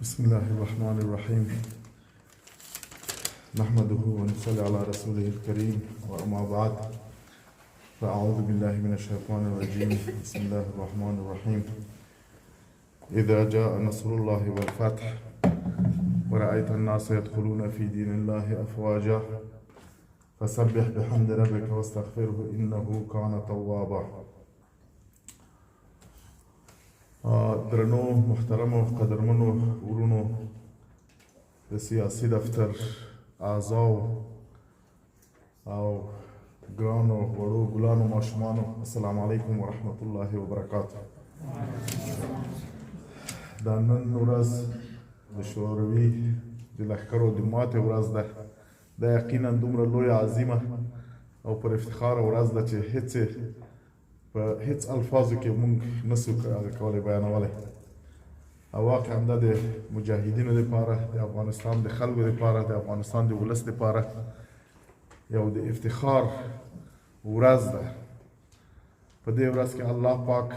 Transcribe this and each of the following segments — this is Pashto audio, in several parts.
بسم الله الرحمن الرحيم نحمده ونصلي على رسوله الكريم وأما بعد فأعوذ بالله من الشيطان الرجيم بسم الله الرحمن الرحيم إذا جاء نصر الله والفتح ورأيت الناس يدخلون في دين الله أفواجا فسبح بحمد ربك واستغفره إنه كان توابا. درنو محترمو قدرمنو ورونو، د سیاسي دفتر اعضاو او ګرانو وړو ګلانو ماشومانو، السلام علیکم ورحمت الله وبرکاته. دا نن ورځ د شوروي د لښکرو د ماتې ورځ ده. دا یقینا دومره لویه، عظیمه او پر افتخار ورځ ده چې هیڅ په هیڅ الفاظو کې مونږ نسو هغه کولی، بیانولی. او واقعا دا د مجاهدینو لپاره، د افغانستان د خلکو لپاره، د افغانستان د ولس لپاره یو د افتخار ورځ ده. په دې ورځ کې الله پاک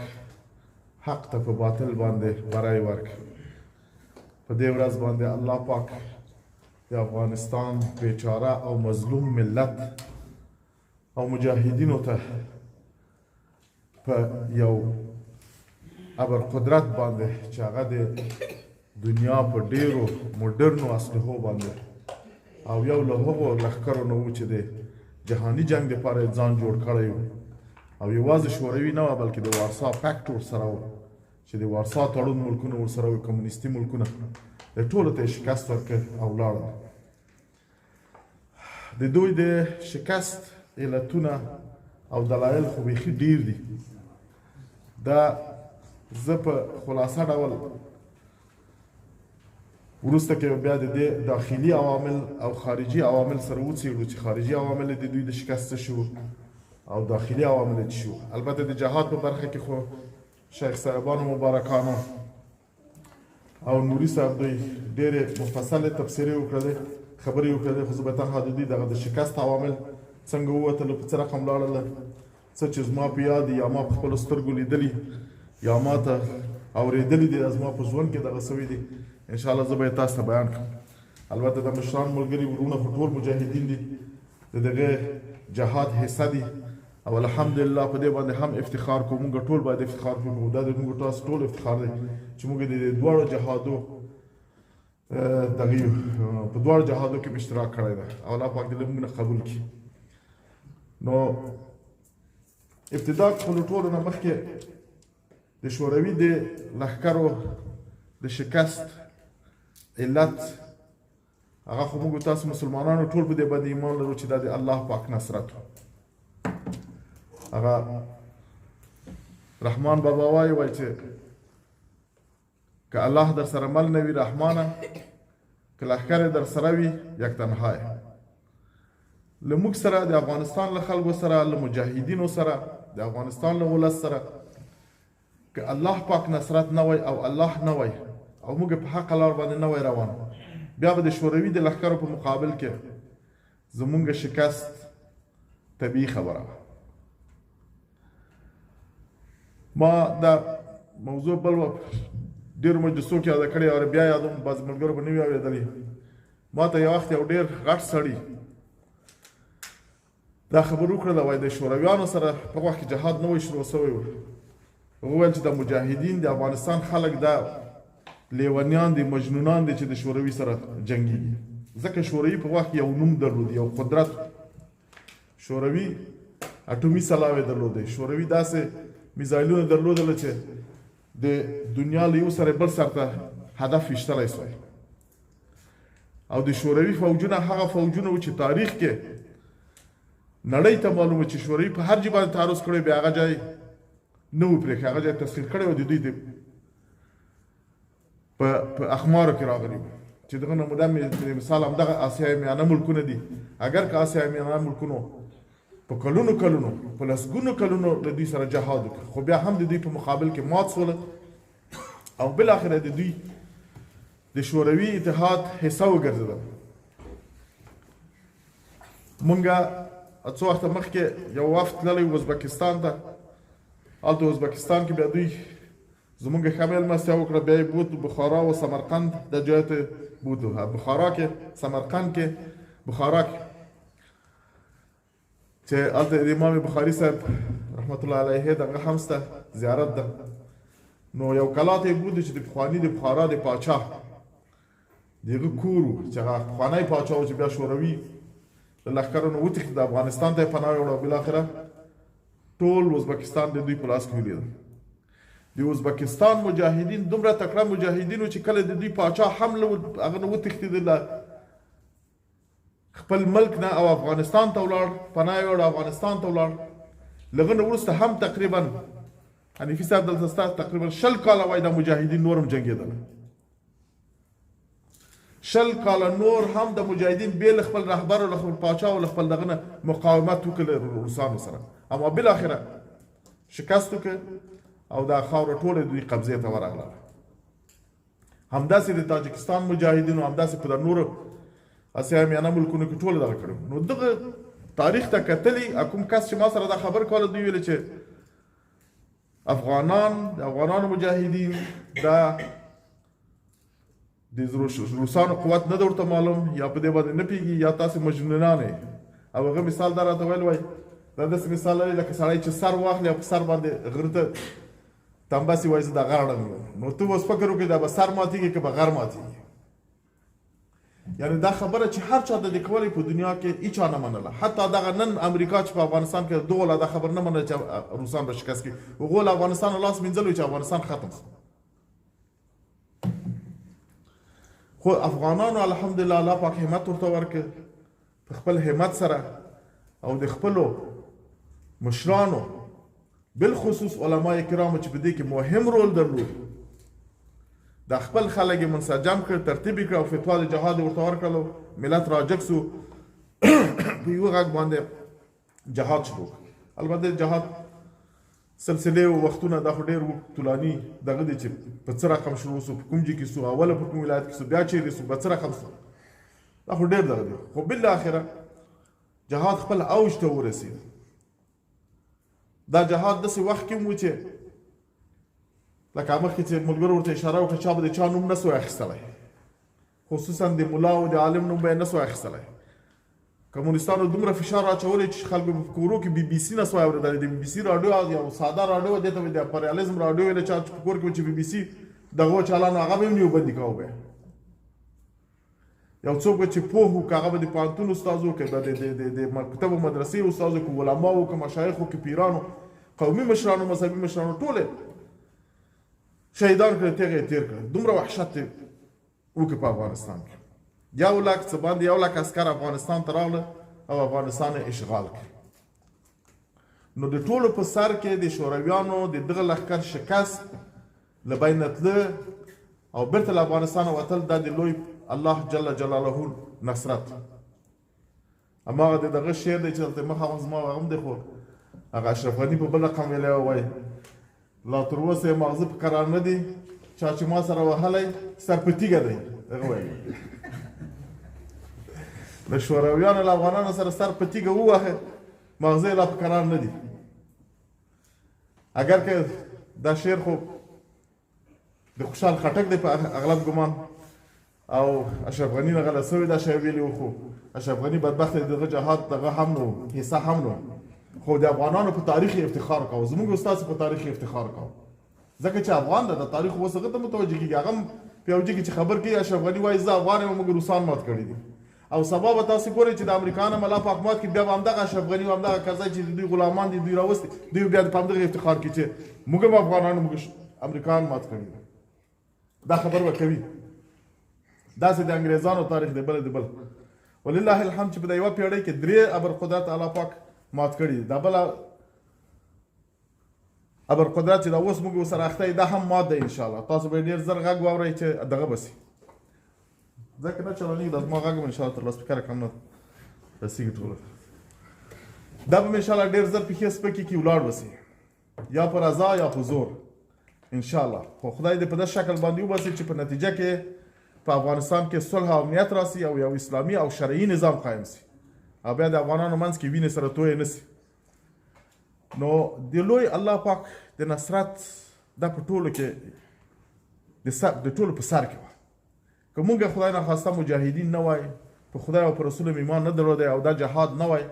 حق ته په باطل باندې بری ورکړ. په دې ورځ باندې الله پاک د افغانستان بیچاره او مظلوم ملت او مجاهدینو ته په یو ابر قدرت باندې چې هغه د دنیا په ډیرو مډرنو اسلحو باندې او یو له هغو لښکرو نه و چې د جهاني جنګ دپاره یې ځان جوړ کړی و، او یوازې شوروي نه وه بلکې د وارسا پکټ ورسره و چې د وارسا تړون ملکونه ورسره و، کمونیستي ملکونه، د ټولو ته یې شکست ورکړ او لاړل. د دوی د شکست علتونه او دلایل خو بیخي ډیر دي. دا زه په خلاصه ډول وروسته کې بیا د دې داخلي عوامل او خارجي عوامل سره وڅېړو چې خارجي عوامل د دوی د شکست څه شو او داخلي عوامل څه شو. البته د جهاد په برخه کې خو شیخ صاحبانو مبارکانو او نوري صاحب دوی ډېرې مفصلې تبصرې وکړلې، خبرې وکړلې، خو زه به تنها د دوی دغه د شکست عوامل څنګه ووتل، په څه رقم لاړل، څه چې زما په یاد یا ما په خپلو سترګو لیدلي یا ما ته اورېدلي دي، زما په ژوند کې دغه سوي دي، انشاءالله زه به یې تاسو ته بیان کړم. البته د مشران ملګري وروڼه خو ټول مجاهدین دي، د دغه جهاد حصه دي، او الحمدلله په دې باندې هم افتخار کوو. موږ ټول باید افتخار کوو، دا د موږ تاسو ټول افتخار دی چې موږ د دواړو جهادو دغه په دواړو جهادو کې اشتراک کړی دی، او الله پاک دې له موږ نه قبول کړي. نو ابتدا خپلو ټولو نه مخکې د شوروي د لښکرو د شکست علت هغه خو موږ تاسو مسلمانانو ټول په دې باندې ایمان لرو چې دا د الله پاک نصرت. هغه رحمان بابا وایي، وایي چې که الله در سره مل نه وي رحمانه، که لښکر در سره وي یک تنها. له موږ سره، د افغانستان له خلکو سره، له مجاهدینو سره، د افغانستان له ولس سره که الله پاک نصرت نه وای او الله نه وای او موږ په حق لار باندې نه وای روان، بیا به د شوروي د لښکرو په مقابل کې زمونږ شکست طبیعي خبره وه. ما دا موضوع بل وخت ډېرو مجلسو کې یاده کړې او بیا یادوم، بعضې ملګرو به نه وي اورېدلې. ما ته یو وخت یو ډېر غټ سړي دا خبر وکړله، وایي د شورویانو سره په وخت کې جهاد نوی شروع شوی و. وویل چې د مجاهدین، د افغانستان خلک دا لیونیان دي، مجنونان دي چې د شوروي سره جنګیږي، ځکه شوروي په وخت یو نوم درلود، یو قدرت. شوروي اټومي سلاوې درلودې، شوروي داسې میزایلونه درلودل چې د دنیا له یو سره بل سر ته هدف ویشتلی سوی، او د شوروي فوجونه هغه فوجونه وو چې تاریخ کې نړۍ ته معلومه چې شوروي په هر ځای باندې تعرض کړی، بیا هغه ځای نه و پرېښی، هغه ځای تسخیر کړی او د دوی د په اخمارو کې راغلي وو چې دغه نمونه مثال همدغه اسیای میانه ملکونه دي. اګر که اسیای میانه ملکونو په کلونو کلونو، په لسګونو کلونو له دوی سره جهاد وکړ، خو بیا هم د دوی په مقابل کې مات سول او بالاخره د دوی د شوروي اتحاد حصه وګرځېدل. مونږه څو وخته مخکې یو وفد تللی ازبکستان ته. هلته ازبکستان کې بیا دوی زمونږ ښه مېلمستیا وکړه. بیا یې بوتلو بخارا او سمرقند د جای ته بوتلو، بخارا کې، سمرقند کې، بخارا کې چې هلته د امام بخاري صاحب رحمت الله علیه دغه هم سته زیارت ده. نو یو کلا ته یې بوتلو چې د پخواني د بخارا د پاچا د هغه کور و، چې هغه پخوانی پاچا و چې بیا شوروي له لښکرو نه وتښتېد، افغانستان ته یې پناه یوړه او بالاخره ټول ازبکستان د دوی په لاس کې ولیدل. د ازبکستان مجاهدین دومره تکړه مجاهدین وو چې کله د دوی پاچا هم له هغه نه وتښتېدل، له خپل ملک نه او افغانستان ته ولاړ، پناه یې وړه افغانستان ته ولاړ. له هغه نه وروسته هم تقریبا حنیفي صاحب دلته ستا تقریبا 20 کاله وای دا مجاهدین نور هم جنګېدل. 20 کاله نور هم د مجاهدین بې له خپل رهبر او له خپل پاچا او له خپل دغه نه مقاومت وکړ له روسانو سره، اما بالاخره شکست وکړ او دا خاوره ټوله دوی قبضې ته ورغله. همداسې د تاجکستان مجاهدینو، همداسې په نورو اسیا میانه ملکونو کې ټول دغه کړو. نو دغه تاریخ ته کتلی کوم کس چې ما سره دا خبر کوله، دوی ویل چې افغانان، د افغانانو مجاهدین دا د روسانو قوت نه ورته معلوم، یا په دې باندې نه پیږي، یا تاسو مجنونان یې. او هغه مثال دا راته ویل، وای دا داسې مثال لري لکه سړی چې سر واخلي او په سر باندې غره ته تمبه سي، وایي زه دا غر ړنګوم. نو ته اوس فکر وکړې دا به سر ماتېږي که به غر ماتېږي؟ یعنی دا خبره چې هر چا د دې کولې په دنیا کې هیچا نه منله، حتی دغه نن امریکا چې په افغانستان کې دغه لا دا خبر نه منله چې روسان به شکست کړي. هغو له افغانستان لاس مینځلو چې افغانستان ختم سو. خو افغانانو الحمدلله الله پاک همت ورته ورکړ، په خپل همت سره او د خپلو مشرانو بالخصوص علما کرامو چې په دې کې مهم رول درلود، دا خپل خلک یې منسجم کړ، ترتیب یې کړ او فتوا د جهاد یې ورته ورکړلو. ملت راجګ سو، په یوه غږ باندې جهاد شروع. البته جهاد سلسلې او وختونه دا خو ډېر طولاني دغه دی چې په څه رقم شروع سو، په کوم ځای کې سو، اوله په کوم ولایت کې سو، بیا چیرې سو، په څه رقم سو، دا خو ډېر دغه دی. خو بالاخره جهاد خپل اوج ته ورسېد. دا جهاد داسې وخت کې و چې لکه مخکې چې ملګرو ورته اشاره وکړه، چا به د چا نوم نه سوای اخیستلی، خصوصا د ملا او د عالم نوم به یې نه سوای اخیستلی. کمونستانو دومره فشار راچولی چې خلکو په کورو کې بي بي سي نه سوای اورېدلی. د بي بي سي راډیو یو ساده راډیو دې ته د امپریالیزم راډیو ویله، چا چې په کور کې چې بي بي سي دغو چالانو هغه به یې هم نیوبندي کاوه. به یو څوک به چې پوه و، که هغه به د پوهنتون استاد و، که به د مکتب او مدرسې استاد و، که علما و، که مشایخ و، که پیرانو، قومي مشرانو، مذهبي مشرانو، ټول شهیدان کړل، تېغ یې تېر کړل. دومره وحشت یې وکړ په افغانستان کې. 1 لک څه باندې 1 لک عسکر افغانستان ته راغله او افغانستان یې اشغال کړ. نو د ټولو په سر کې د شورویانو د دغه لښکر شکست له بینه تله او بیرته له افغانستانه وتل، دا د لوی الله جل جلاله نصرت. هماغه د دغه شعر دی چې دلته مخامخ زما هغه هم دی، خو هغه اشرف غني په بل رقم ویلی وای، لا تر اوسه یې ماغزه په قرار نه دي، چا چې ما سره وهلی سر په تیږه دی. هغه ویل له شورویانو له افغانانو سره سر په تیږه ووهه، ماغزه یې لا په قرار نه دي. اګر که دا شعر خو د خوشحال خټک دی په اغلب ګمان، او اشرف غني نه غلط سوی دا شی ویلی و، خو اشرف غني بدبخت دی، دغه جهاد دغه هم نو حصه هم نو، خو د افغانانو په تاریخ افتخار کاوه، زموږ استاد په تاریخ افتخار کاوه، ځکه چې افغان ده، د تاریخ اوس هغه ته متوجه کېږي. هغه هم په یو ځای کې چې خبر کوي اشرف غني وایي زه افغان یم، موږ روسان مات کړي دي. او سبا به تاسو ګورئ چې د امریکا نه ملا پاک مات کړي، بیا به همدغه اشرف غني او همدغه کرزی چې د دوی غلامان دي، دوی راوستي، دوی بیا په همدغه افتخار کوي چې موږ هم افغانان، موږ امریکایان مات کړي دي. دا خبر به کوي. داسې د انګریزانو تاریخ دی، بل دی بل. ولله الحمد چې په یوه پیړۍ کې 3 ابر قدرت الله پاک مات کړي دي. دا بل ابر قدرت چې دا اوس موږ ورسره اخته یو، دا هم مات دی ان شاء الله. تاسو به ډېر زر غږ واورئ چې دغه به سي، ځکه نه چلانېږي. دا زما غږ به ان شاء الله تر لاسپیکره کم نه رسېږي ټولو ته. دا به ان شاء الله ډېر زر پښې سپکې کړي، ولاړ به سي، یا په رضا یا په زور ان شاء الله. خو خدای دې په داسې شکل باندې وباسي چې په نتیجه کې په افغانستان کې صلح او امنیت راسي او یو اسلامي او شرعي نظام قایم سي، او بیا د افغانانو منځ کې وینې سره تویې نه سي. نو د لوی الله پاک د نصرت دا په ټولو کې د سر د ټولو په سر کې وه. که مونږ خدای ناخواسته مجاهدین نه وای، په خدای او په رسول مې ایمان نه درلودی او دا جهاد نه وای،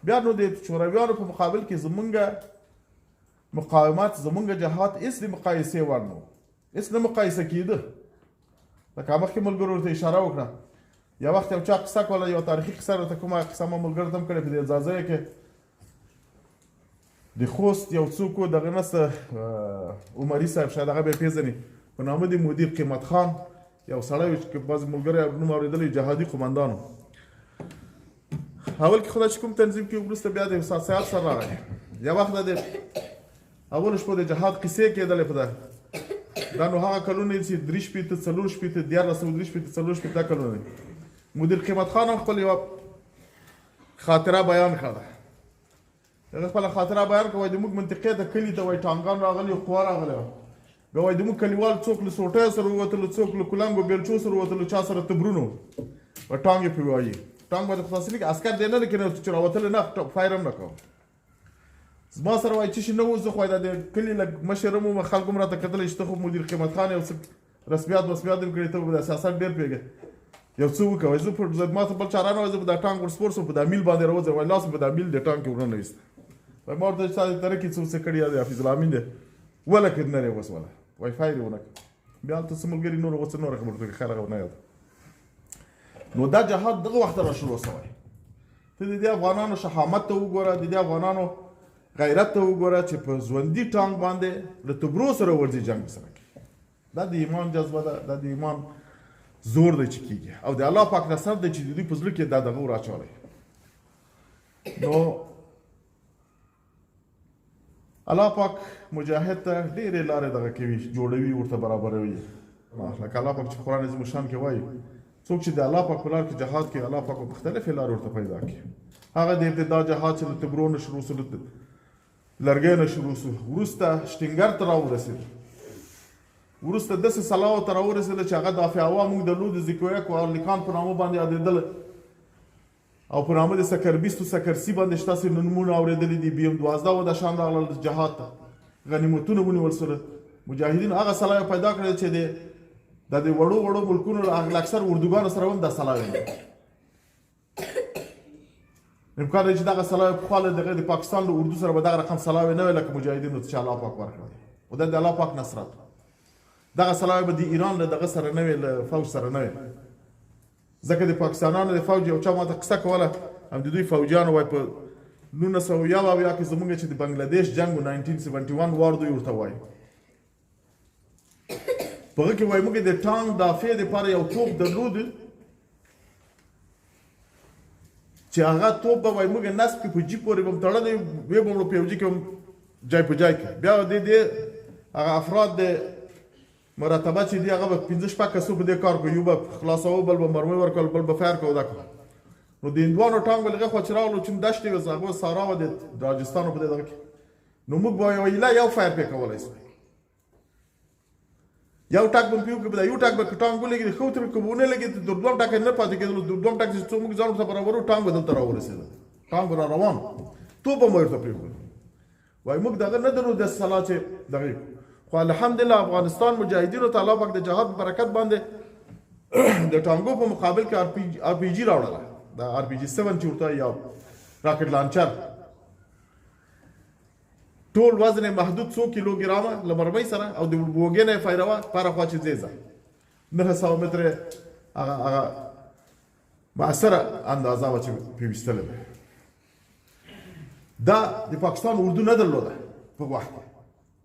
بیا نو د شورویانو په مقابل کې زمونږ مقاومت، زمونږ جهاد هېڅ د مقایسې وړ نه و، هېڅ نه مقایسه کېده. لکه مخکې ملګرو ورته اشاره وکړه، یو وخت یو چا قصه کوله، یو تاریخي قصه راته، کومه قصه ما ملګرو ته هم کړې. په دې ځاځیو کې د خوست یو څوک و، دغه نه څه عمري صاحب شاید هغه به یې پېژني، په نامه د مدیر قیمت خان یو سړی و چې بعضې ملګرو یې نوم اورېدلی، جهادي قومندان و. اول کې خدای چې کوم تنظیم کې، وروسته بیا د استاد صاحب سره راغی. یو وخت د اولو شپو د جهاد قصې کېدلې په ده، دا نو هغه کلونه چې 63، 64، 1363، 64 کلونه دي. مدیر قیمت خان هم خپل یوه خاطره بیان کړه. هغه خپله خاطره بیان کړه، وایي د موږ منطقې ته، کلي ته وایي ټانګان راغلي، قوا راغلې وه. بیا وایي د موږ کلیوال څوک له سوټیو سره ووتلو، څوک له کلنګو بیلچو سره ووتلو، چا سره تبرونو و ټانګ یې پرې وایي. ټانګ باندې خو تاسو نه عسکر دی نه لکه چې راوتل نه فایر هم نه کوم. زما سره وایي چې نه و، زه خو د کلي لږ مشر هم وم، خلکو هم راته کتلی چې ته خو مدیر قیمت خان یو څه رسمیات مسمیات هم کړي، ته به د سیاست ډېر پوهېږې، یو څه وکړه. وایي زه پر ما ته بل چاره نه وایي، زه په دا ټانک ور سپور شوم، په دا میل باندې راوځم، وایي لاس مې په دا میل د ټانک کې ورننه ویسته. وایي ما ورته چې تا دې تره کې څه څه کړي، یا د حفیظ الامین دی ولکه نه یې وسوله، وایي فایر یې ونه کړ. بیا هلته څه ملګري نور هغه څه نوره خبره ورته خیر هغه نه یاد. نو دا جهاد دغه وخت را شروع شوی. ته د دې افغانانو شهامت ته وګوره، د دې افغانانو غیرت ته وګوره چې په ژوندي ټانک باندې له تبرو سره ورځي جنګ سره کوي. دا د ایمان جذبه ده، دا د ایمان زور دی چې کېږي، او د الله پاک نصرت دی چې د دوی په زړه کې دا دغه وراچولی. نو الله پاک مجاهد ته ډېرې لارې دغه کوي، جوړوي، ورته برابروي. لکه الله پاک چې قرآن عظیم الشان کې وایي، څوک چې د الله پاک په لار کې جهاد کوي، الله پاک مختلفې لارې ورته پیدا کوي. هغه د ابتدا جهاد چې له تبرو نه شروع سو، له لرګیو نه شروع سو، وروسته شټینګر ته راورسېد، وروسته داسې سلاو ته راورسېده چې هغه دافع هوا موږ درلود، زیکویک او ارلیکان په نامه باندې یادېدل، او په نامه د سکربیست او سکرسي باندې چې تاسې نومونه اورېدلي دي، بي ام 12 و دا شان راغلل جهاد ته، غنیمتونه ونیول سول. مجاهدینو هغه سلاوې پیدا کړې چې د د وړو وړو ملکونو له اکثر اردوګانو سره هم دا سلاوې نه. امکان لري چې دغه سلاوې پخوا له دغه د پاکستان له اردو سره به دغه رقم سلاوې نه وې لکه مجاهدینو ته چې الله پاک ورکړی، او دا د الله پاک نصرت. دغه سلاوې به د ایران له دغه سره نه وې، له فوج سره نه وې، ځکه د پاکستانانو د فوج یو چا ماته قصه کوله، هم د دوی فوجیانو وایي په 1971 کې زمونږ چې د بنګلادیش جنګ و، 1971 وار دوی ورته وایي، په هغه کې وایي موږ د ټانک دافع دپاره یو توپ درلود چې هغه توپ به وایي موږ نصب کې په جیپ پورې به هم تړلی وی، به مړو په یو جي کې هم جای په جای کې. بیا د دې هغه افراد د مرتبه چې دی هغه به پنځه شپږ کسو په دې کار کوي، یو به خلاصوه، بل به مرمۍ ورکول، بل به فایر کوه. دا کوه نو د هندوانو ټانک به له خوا چې راغلو، چې دښتې وې، هغه سارا وه د راجستانو په دې دغه کې، نو موږ به یوه ایله یو فایر پرې کولی سو، یو ټاک به پې وکړو، یو ټاک به که ټانک ولګېد ښه وترې، که به ونه لګېد تر دوم ټاکه نه پاتې کېدلو. دوم ټاک چې څو موږ ځان ورته برابرو، ټانک به دلته راورسېده، ټانک به را روان، توپ به مو ورته پرېښود. وایي موږ دغه نه درلود داسې سلا چې دغه، خو الحمدلله افغانستان مجاهدینو ته الله پاک د جهاد په برکت باندې د ټانګو په مقابل کې آر پی جي راوړله، د آر پی جي 7 چې ورته یا راکټ لانچر، ټول وزن یې محدود څو کیلوګرامه له مرمۍ سره، او د بوګې نه یې فایروه پاره خوا چې ځې ځه 900 متره هغه هغه مؤثره اندازه وه چې پرې ویستلې ده. دا د پاکستان اردو نه درلوده په وخت کې،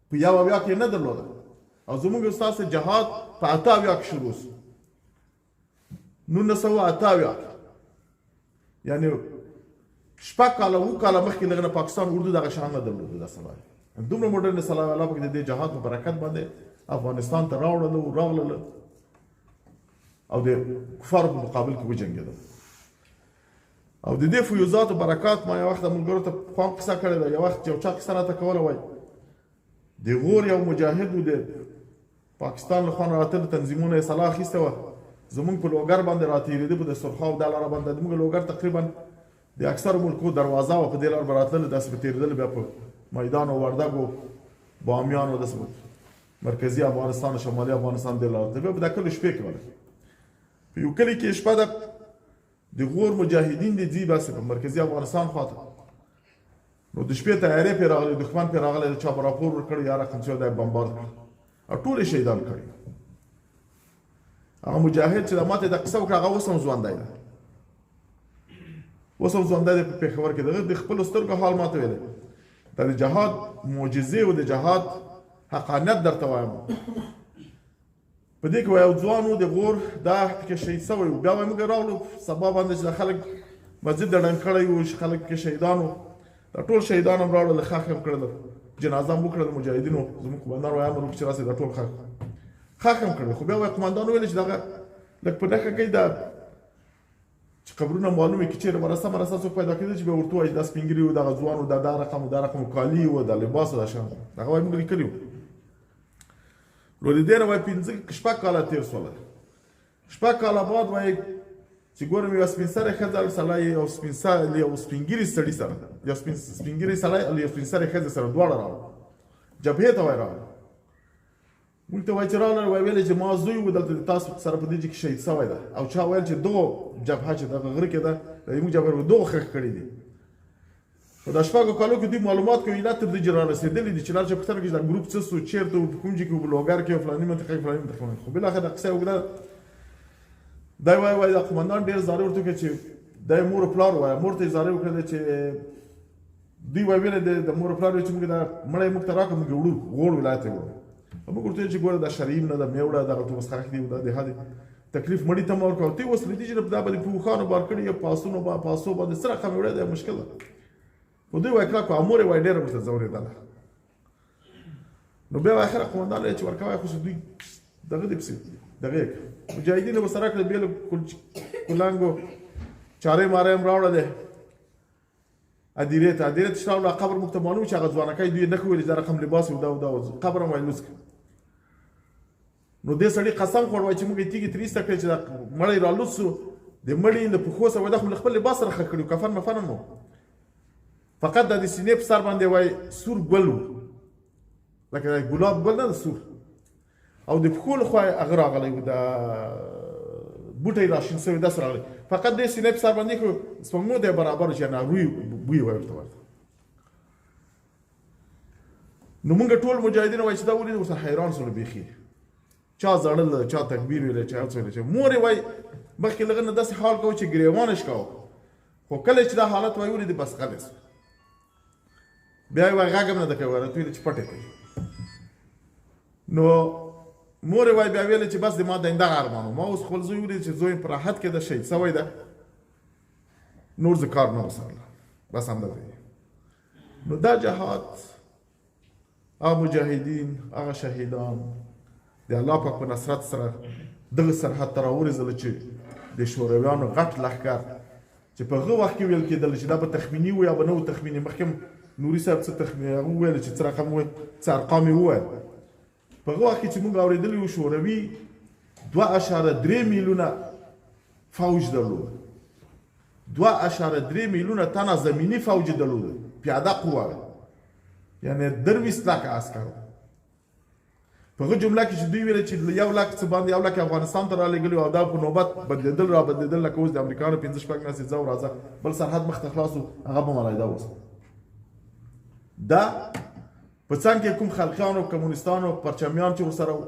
په 71 کې نه درلوده، او زموږ ستاسو جهاد په 78 کې شروع شو، 1978 کې، یعنی شپږ کاله اووه کاله مخکې لږ نه پاکستان اردو دغه شان نه درلوده. دا سلاوې دومره مډرن سلاوې الله پاک د دې جهاد په برکت باندې افغانستان ته راوړل او راغلل او د کفارو په مقابل کې وجنګېدل. او د دې فیوزاتو برکات ما یو وخت ملګرو ته پخوا هم قصه کړې ده. یو وخت یو چا قصه راته کوله، وایي د غور یو مجاهد و، د پاکستان له خوا نه راتلل، تنظیمونه یې سلا اخیستې وه، زمونږ په لوګر باندې راتېرېده، په د سرخاو دا لاره باندې، زمونږ لوګر تقریبا د اکثرو ملکو دروازه وه، په دې لار به راتلل، داسې به تېرېدل، بیا په میدان او وردګو بامیانو داسې به. مرکزي افغانستان او شمالي افغانستان د لار ته بیا په دا کلو شپې کوله. په یو کلي کې شپه ده، د غور مجاهدین دي ځي بس په مرکزي افغانستان خواته، نو د شپې تیارې پرې راغلې، دښمن پرې راغلی، چا به راپور ورکړی یا رقم چې دی بمبارد کړ او ټول یې شهیدان کړي. هغه مجاهد چې د ماته د قصه وکړه، هغه اوس هم ژوندی دی، اوس هم ژوندی دی په پېښور کې. دغه د خپلو سترګو حال ماته ویلی. دا د جهاد معجزې او د جهاد حقانیت درته وایم. په دې کې وایي یو ځوان و د غور، دا پکې شهید سوی و. بیا وایي موږ راغلو سبا باندې چې دا خلک مسجد د ړنګ کړی و، چې خلک پکې شهیدان وو، دا ټول شهیدان هم راوړل، ښخ هم کړل، جنازه هم وکړل مجاهدینو. زموږ قومندان وایي امر وکړ چې راسئ دا ټول ښخ ښخ هم کړل. خو بیا وایي قومندان وویل چې دغه لږ په نښه کوي، دا چې قبرونه معلومه کړي، چېرې ورسه مرسه څوک پیدا کېدل چې بیا ورته ووایي چې دا سپین ږیري و، دغه ځوان و، دا دا رقم و، دا رقم و، کالي و، دا لباس و، دا شیان. هغه وایي موږ لیکلي وو. نو د دې نه وایي 5 شپږ کاله تېر سول. 6 کاله بعد وایي چې ګورم یوه سپین سرې ښځه سړی یو سپین سر یو سپین ږیري سړي سره، یو سپین ږیري سړی او یو سپین سرې ښځې سره دواړه راغلل جبهې ته. وایي راغلل موږ ته، وایي چې راغلل، وایي ویلې چې ما زوی و دلته د تاسو سره په دې کې شهید سوی ده، او چا ویل چې دغه جبهه چې دغه غره کې ده، د موږ جبهه دغه ښخ کړي دي. په دا 6 کالو کې دوی معلومات کوي، لا تر دې چې را رسېدلي دي چې لار چې پوښتنه کوي چې دا ګروپ څه سو، چېرته و، په کوم ځای کې و، په لوګر کې و، فلاني منطقه کې، فلاني منطقه کې. خو بالاخره دا قصه اوږده دی. وایي دا قومندان ډېر زارۍ ورته وکړې چې دی مور او پلار وایي، مور ته یې زارۍ وکړې چې دوی وایي ویلې د مور او پلار چې موږ دا مړی موږ ته راکړه، موږ وړو غور ولایت یې وړو. موږ ورته ویل چې ګوره دا شرعي نه ده، مې وړه دغه اوس ښخ دي، دا د هدي تکلیف مړی ته مه ورکوه. ته اوس له دې چې دا به د په اوښانو بار کړي یا په آسونو په آسو باندې څه رقم یې وړی، دا مشکل ده. خو دوی وایي کلک مور یې وایي ډېره ورته ځورېدله. نو بیا اخره قومندان یې چې ورکوی، خو دوی دغه دې پسې دغه یې کړه. مجاهدینو به سره کړل، بې له کلنګو چارې مارې هم راوړلې ادیرې ته. ادیرې ته چې راوړله، قبر موږ ته معلوم چې هغه ځوانکی دوی نه ښوولې چې دا رقم لباس و، دا و دا و، قبر هم وایي لوڅ کړ. نو دې سړي قسم خوړ، وایي چې موږ یې تیږې ترې ایسته کړې چې دا مړی رالوڅ سو، د مړي له پښو سره وایي دا خو له خپل لباس سره ښخ کړي، کفن مفن هم فقط د سینې په سر باندې وایي سور ګل و، لکه د ګلاب ګل نه سور، او د پښو له خوا هغه راغلی و، د بوټی راشین سوی داسې راغلی، فقط د سینې په سر باندې خو سپږمو دی برابر چې نه روی بوی وایي ورته ورته. نو موږ ټول مجاهدین وایي چې دا ولید ورسره حیران سول بیخي، چا زړل، چا تکبیر ویل، چا څه ویل، چې مور یې وایي مخکې لږ نه داسې حال کوو چې ګریوان شکاو، خو کله چې دا حالت وایي ولید بس غلی سو. بیا یې وایي غږ هم نه ده کوي، ورته ویل چې پټې کوي. نو مور یې وایي بیا ویل چې بس د ما د دغه ارمان و، ما اوس خپل زوی ولید چې زوی په راحت کې ده، شهید سوی ده، نور زه کار نه ورسره لرم، بس همدا دی. نو دا جهاد، هغه مجاهدین، هغه شهیدان د الله پاک په نصرت سره دغه سرحد ته راورسېدل چې د شورویانو غټ لښکر چې په هغه وخت کې ویل کېدل چې دا به تخمیني و یا به نه و تخمیني، مخکې نوري صاحب څه تخمین هغه وویل چې څه رقم وویل، څه ارقام یې وویل. په هغه وخت کې چې موږ اورېدلي وو شوروي 2.3 میلیونه فوج درلود، 2.3 میلیونه تنه زمیني فوج درلود، پیاده قوه، یعنی 23 لکه عسکر. په هغه جمله کې چې دوی ویل چې 1 لک څه باندې 1 لک افغانستان ته رالیږلي او دا په نوبت بدلېدل را بدلېدل، لکه اوس د امریکایانو 5 شپږ میاشتې ځه او راځه، بل سرحد مخته خلاص و، هغه به ملایده اوس دا په څنګ کې کوم خلقیانو، کمونستانو، پرچمیان چې ورسره وو،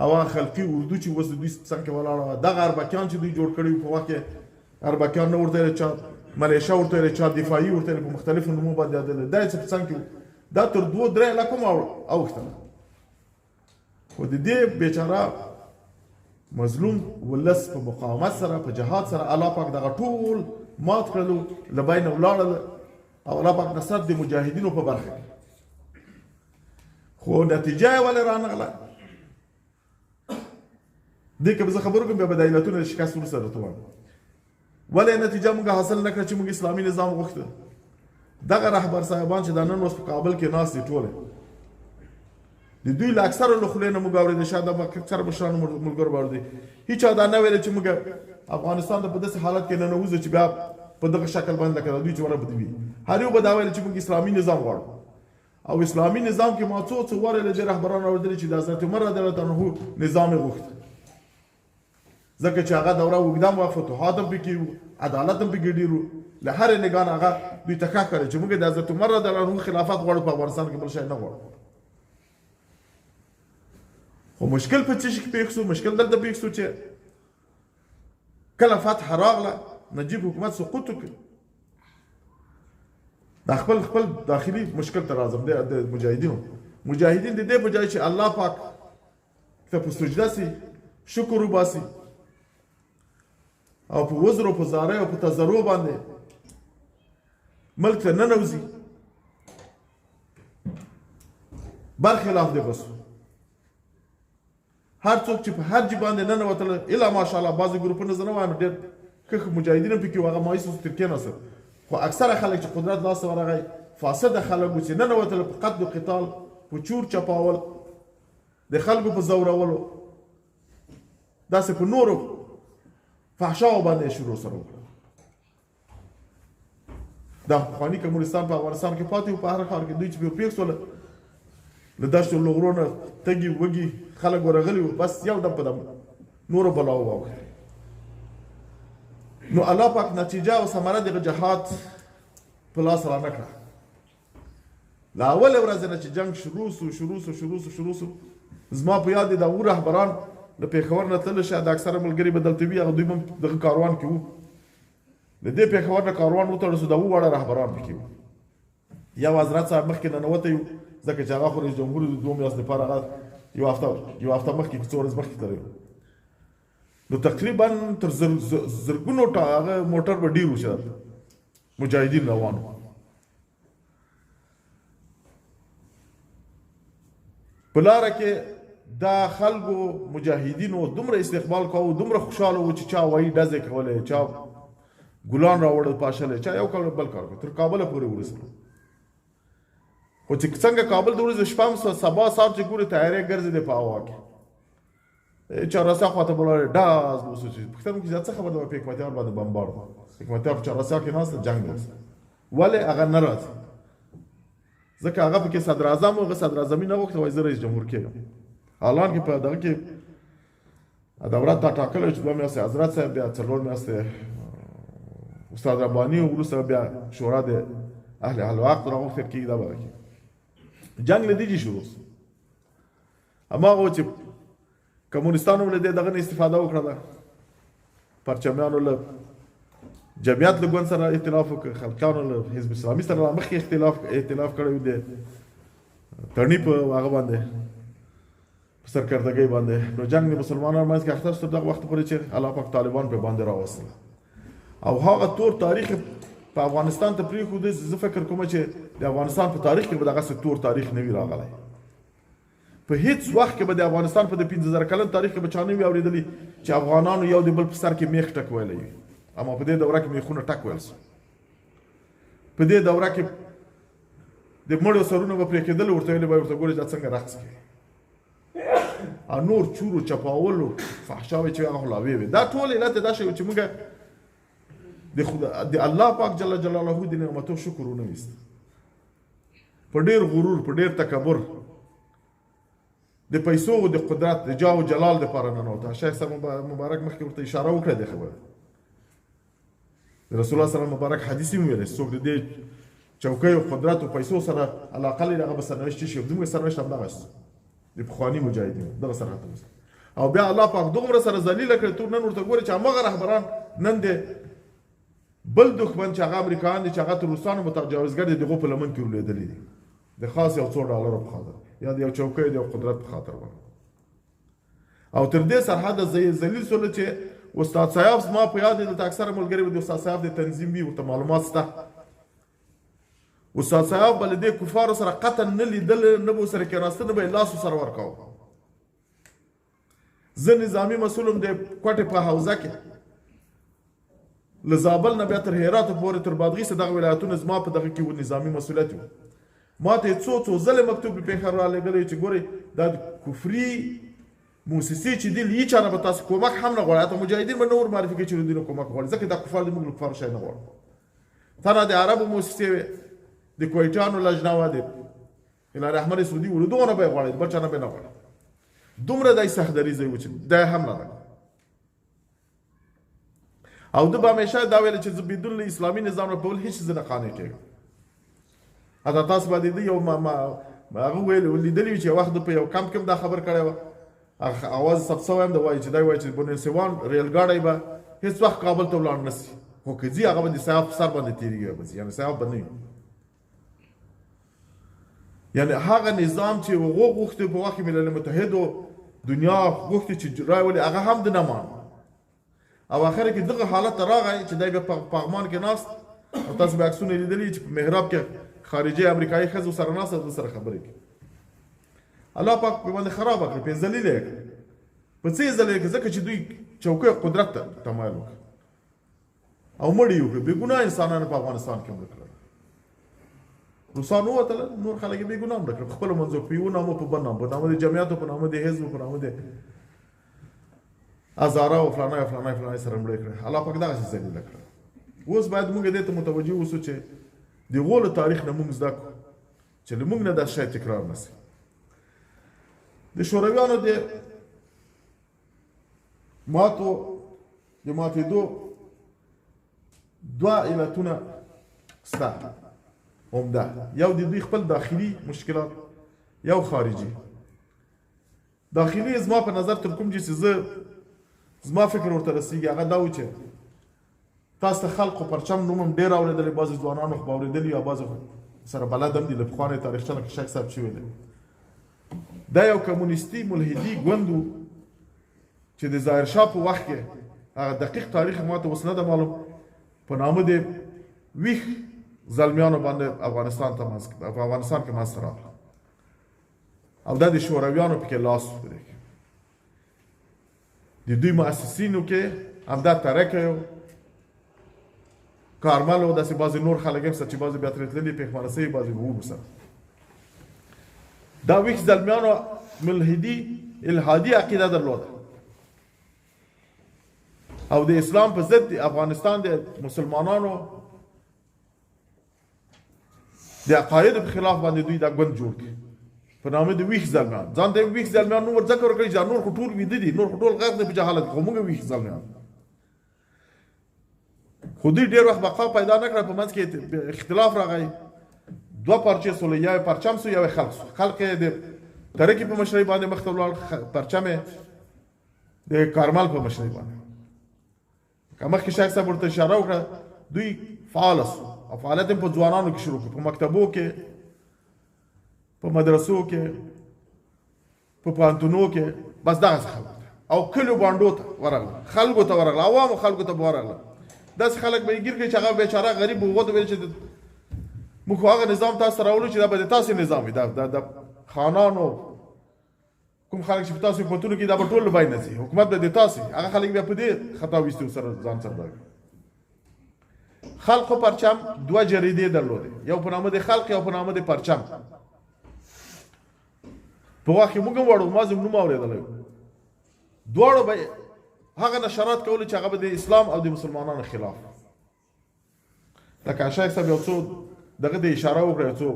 او هغه خلقي اردو چې اوس د دوی په څنګ کې ولاړه وه، دغه اربکیان چې دوی جوړ کړي وو، په وخت کې اربکیان نه ورته ویل، چا ملیشه ورته ویل، چا دفاعي ورته ویل، په مختلفو نومو باندې یادېدل، دا یې چې په څنګ کې وو، دا تر 2-3 لکو هم اوښتل. خو د دې بیچاره مظلوم ولس په مقاومت سره، په جهاد سره الله پاک دغه ټول مات کړلو، له بینه ولاړل، او الله پاک نصرت د مجاهدینو په برخه کې. خو نتیجه یې ولې رانغله؟ دې کې به زه خبرو کوم، بیا به د علتونو د شکست وروسته درته وایم ولې نتیجه موږ حاصل نه کړه چې موږ اسلامي نظام غوښته. دغه رهبر صاحبان چې دا نن ورځ په کابل کې ناست دي، ټوله د دوی له اکثرو له خولې نه موږ اورېدل، شاید د اکثر مشرانو ملګرو به اورېدل، هیچا دا نه ویل چې موږ افغانستان ته په داسې حالت کې ننوځو چې بیا په دغه شکل باندې لکه دوی چې وربدوي. هر یو به دا ویل چې موږ اسلامي نظام غواړو. او اسلامي نظام کې ما څو څو واره له دې رهبرانو اورېدلي چې د حضرت عمر رضی الله عنه نظام یې غوښت، ځکه چې هغه دوره اوږده وه، فتوحات هم پکې وو، عدالت هم پکې ډېر وو. له هرې نګاه نه هغه دوی ته ښه ښکاري چې موږ د حضرت عمر رضی الله عنه خلافت غواړو، په افغانستان کې بل شی نه غواړو. خو مشکل په څه شي کې پېښ سو؟ مشکل دلته پېښ سو چې کله فتح راغله، نجیب حکومت سقوط وکړ. دا خپل خپل داخلي مشکل ته راځم. د مجاهدینو مجاهدین د دې په جای چې الله پاک ته په سجده سي، شکر وباسي او په وزر او په زارۍ او په تضرع باندې ملک ته ننوځي، برخلاف دی بس هر څوک چې په هر جي باندې ننوتل، الا ماشاءالله بعضې ګروپونه زه نه وایم، ډېر ښه ښه مجاهدین هم پکې وو، هغه مایوس اوس تر کېناستل. خو اکثره خلک چې قدرت لاسته ورغی، فاسده خلک وو چې ننوتل په قتل و قتال، په چور چپاول، د خلکو په ځورولو، داسې په نورو فحشاو باندې شروع سره وکړه. دا پخواني کمونستان په افغانستان کې پاتې وو، په هر ښار کې دوی چې پرې پېښ سول، له دشتو له غرو نه تږي وږي خلک ورغلي وو، بس یو دم په دم نورو بلاو واوښتې. نو الله پاک نتیجه او ثمره دغه جهاد په لاس را نه کړه. له اولې ورځې نه چې جنګ شروع سو شروع سو شروع سو شروع سو، زما په یاد دي دا اووه رهبران له پېښور نه تلل، شاید اکثره ملګري به دلته وي، هغه دوی به هم دغه کاروان کې وو. د دې پېښور نه کاروان وتړل سو، دا اووه واړه رهبران پکې وو. یو حضرت صاحب مخکې ننوتی و، ځکه چې هغه خو رئیس جمهور د 2 میاشتو لپاره، هغه یو هفته مخکې، څو ورځې مخکې تللی. نو تقریبا تر زرګونو هغه موټر به ډېر وو چې مجاهدین روان وو. په لاره کې دا خلکو مجاهدینو دومره استقبال کاوه، دومره خوشاله وو چې چا وایي ډزې کولې، چا ګلان راوړل پاشلې، چا یو کار بل کار کړ، تر کابله پورې ورسېدل. خو چې څنګه کابل ته ورسېدل، شپه هم سبا سهار چې ګوري طیارې ګرځېدې په هوا کې، چاراسیا خواته به لاړې، ډاز به وسو چې پوښتنه وکړي دا څه خبره ده، په حکمتیار باندې بمبار ده. حکمتیار په چاراسیا کې ناست، جنګ ورسره، ولې هغه نه راځي؟ ځکه هغه پکې صدر اعظم و، هغه صدر اعظمي نه غوښته، وایي زه رئیس جمهور کېږم. حالان کې په دغه کې دوره تا ټاکلی چې 2 میاشتې حضرت صاحب، بیا 4 میاشتې استاد رباني، او وروسته بیا شورا د اهل حل و عقد راغوښتل کېږي. دا به کېږي. جنګ له دې شروع شو. هماغه چې کمونستانو له دې دغه نه استفاده وکړه، پرچمیانو له جمعیت له ګوند سره ائتلاف وکړ، خلقیانو له حزب اسلامي سره لا مخکې ائتلاف کړی دی، تڼي په هغه باندې، په سرکردګۍ باندې. نو جنګ د مسلمانانو منځ کې اخته شو دغه وخت پورې چې الله پاک طالبان په باندې راوستل او هغه تور تاریخ په افغانستان ته پرېښود. زه فکر کوم چې د افغانستان په تاریخ کې به دغسې تور تاریخ نه وي راغلی. په هیڅ وخت کې به د افغانستان په د 5000 کلن تاریخ کې به چا نه وي اورېدلي چې افغانانو یو د بل په سر کې میخ ټک ویلی وي، اما په دې دوره کې میخونه ټک ویل سو. په دې دوره کې د مړو سرونه به پرې کېدل، ورته ویلې به ورته ګورې دا څنګه رقص کوي، او نور چورو چپاولو فحشاوې چې هغه خو لا وې وې. دا ټول علت دا شی چې موږ د خدا د الله پاک جل جلاله د نعمتو شکر ونه ویست، په ډیر غرور، په ډیر تکبر، د پیسو او د قدرت، د جاه او جلال دپاره ننوته. شیخ صاحب مبارک مخکې ورته اشاره وکړه د خبره، د رسول الله صلی مبارک حدیث یې ویلی، څوک د دې چوکۍ او قدرت او پیسو سره علاقه لري هغه به سرنوشت شي. زموږ سرنوشت همدغه شو، د پخواني مجاهدینو دغه سره ختم. او بیا الله پاک دومره سره ذلیل کړ، ته نن ورته ګورې چې هماغه رهبران نن د بل دښمن چې هغه امریکایان دي، چې هغه تر روسانو متجاوزګر دي، دغو په لمن کې ورلوېدلي دي، د خاص یو څو ډالرو په خاطر یا د یو چوکۍ د یو قدرت په خاطر باندې. او تر دې سرحده ذلیل سول چې استاد سیاف زما په یاد دی، دلته اکثره ملګري به د استاد سیاف د تنظیم وي، ورته معلومات شته. استاد سیاف به له دې کفارو سره قطعا نه لیدل، نه به سره کېناسته، نه به یې لاس سره ورکاوه. زه نظامي مسؤل وم د کوټې په حوزه کې، له زابل نه بیا تر هرات پورې، تر بادغیسه، دغه ولایتونه زما په دغه کې و، نظامي مسؤلیت و. ما ته یې څو څو ځلې مکتوب په پېښور رالیږلی چې ګورئ دا کفري موسسې چې دي، له هیچا نه به تاسو کومک هم نه غواړئ، حتی مجاهدین به نه ور معرفي کوي چې له دوی نه کومک غواړي، ځکه دا کفار دي، موږ له کفارو شی نه غواړو. تنها د عربو موسسې وې، د کویټانو لجنه وه، د هلال احمر سعودي ولې دغه نه به غواړي، بل چا نه به نه غواړي. دومره دای سخت دریځی و چې دا هم نه ده. او ده به همیشه دا ویل چې زه بدون له اسلامي نظام نه په بل هېڅ زه نه قانع کېږم. حتی تاسو باندې دی یو ما هغه ویل لیدلی وي چې یو وخت په یو کمپ کې هم دا خبر کړی وه، اواز ثبت شوی هم دی، وایي چې دی وایي چې بنین سیوان ریل ګاډی به هېڅ وخت کابل ته ولاړ نه سي، خو که ځي هغه به د سیاف په سر باندې تېرېږي به ځي، یعنې سیاف به نه وي. یعنې هغه نظام چې هغو غوښتي په وخت کې ملل متحدو دنیا غوښتي چې راولي، هغه هم د نه مانه. او اخر کې دغه حالت ته راغی چې دی بیا په پغمان کې ناست، او تاسو به عکسونه لیدلي چې په محراب کې خارجي امریکایي ښځو سره ناست او سره خبرې کوي. الله پاک په باندې خرابه کړه، پرې ذلیله یې کړه. په څه یې ذلیله کړه؟ ځکه چې دوی چوکۍ قدرت ته تمایل وکړ او مړي یې وکړل. بېګناه انسانان په افغانستان کې مړه کړل. روسان ووتل، نور خلک یې بېګناه مړه کړل په خپلو منځو، په یو نامه، په بل نامه، په نامه د جمعیاتو، په نامه د حزب، په نامه د هزاره او فلانه او فلانه فلانه سره مړه کړه. الله پاک دغسې ذلیله کړه. اوس باید موږ دې ته متوجه اوسو چې د هغو له تاریخ نه موږ زده کړو چې له موږ نه دا شی تکرار نه سي. د شورویانو د ماتو د ماتېدو دوه علتونه سته عمده، یو د دوی خپل داخلي مشکلات، یو خارجي. داخلي زما په نظر تر کوم چې زه زما فکر ورته رسیږي هغه دا و چې تاسو ته خلق او پرچم نوم هم ډېر اورېدلی، بعضې ځوانانو خو به اورېدلي او بعضې خو سره بلد هم دي له پخوانۍ تاریخچه لکه شیخ صاحب چې ویلی. دا یو کمونیستي ملحدي ګوند و چې د ظاهر شاه په وخت کې، هغه دقیق تاریخ ما ته اوس نه ده معلوم، په نامه د ویښ زلمیانو باندې افغانستان ته منځ په افغانستان کې منځته راغله او دا د شورویانو پکې لاس و. پرې د دوی مؤسسینو کې همدا ترکه یو کارمل او داسې بعضې نور خلک هم شته چې بعضې بیا ترې تللي پېښمانه سوي، بعضې به وبوسه. دا ویښ زلمیانو ملحدي الحادي عقیده درلوده او د اسلام په ضد د افغانستان د مسلمانانو د عقایدو په خلاف باندې دوی دا ګوند جوړ کړ په نامه د ویښ زلمیان. ځان ته ویښ زلمیان نوم ورځکه ورکړي چې نور خو ټول ویده دي، نور خو ټول غرق دي په جهالت کې، خو موږ ویښ زلمیان. خو دوی ډېر وخت بقا پیدا نه کړه، په منځ کې اختلاف راغی، دوه پارچې سول، یو یې پرچم سو، یو یې خلق سو. خلق یې د ترکي په مشرۍ باندې مخته ولاړ، پرچم یې د کارمل په مشرۍ باندې. که مخکې شیخ صاحب ورته اشاره وکړه، دوی فعال سو او فعالیت هم په ځوانانو کې شروع کړ، په مکتبو کې، په مدرسو کې، په پوهنتونو کې، بس دغسې خلکو ته او کلیو بانډو ته ورغله، خلکو ته ورغله، عوامو خلکو ته به ورغله. داسې خلک به یې ګیر کړي چې هغه بېچاره غریب هغو ته ویل چې موږ خو هغه نظام تاسو ته راوړو چې دا به د تاسې نظام وي، دا د خانانو کوم خلک چې په تاسو حکومتونو کې دا به ټول له بینه ځي، حکومت به د تاسې، هغه خلک بیا په دې خطا ویستي سره ځان سره راوړي. خلق و پرچم دوه جریدې درلودې، یو په نامه د خلق، یو په نامه د پرچم. په وخت کې موږ هم وړو، ما زموږ نوم اورېدلی و. دواړو به هغه نشرات کول چې هغه به د اسلام او د مسلمانانو خلاف. لکه شیخ صاحب یو څو دغه د اشاره وکړه، یو څو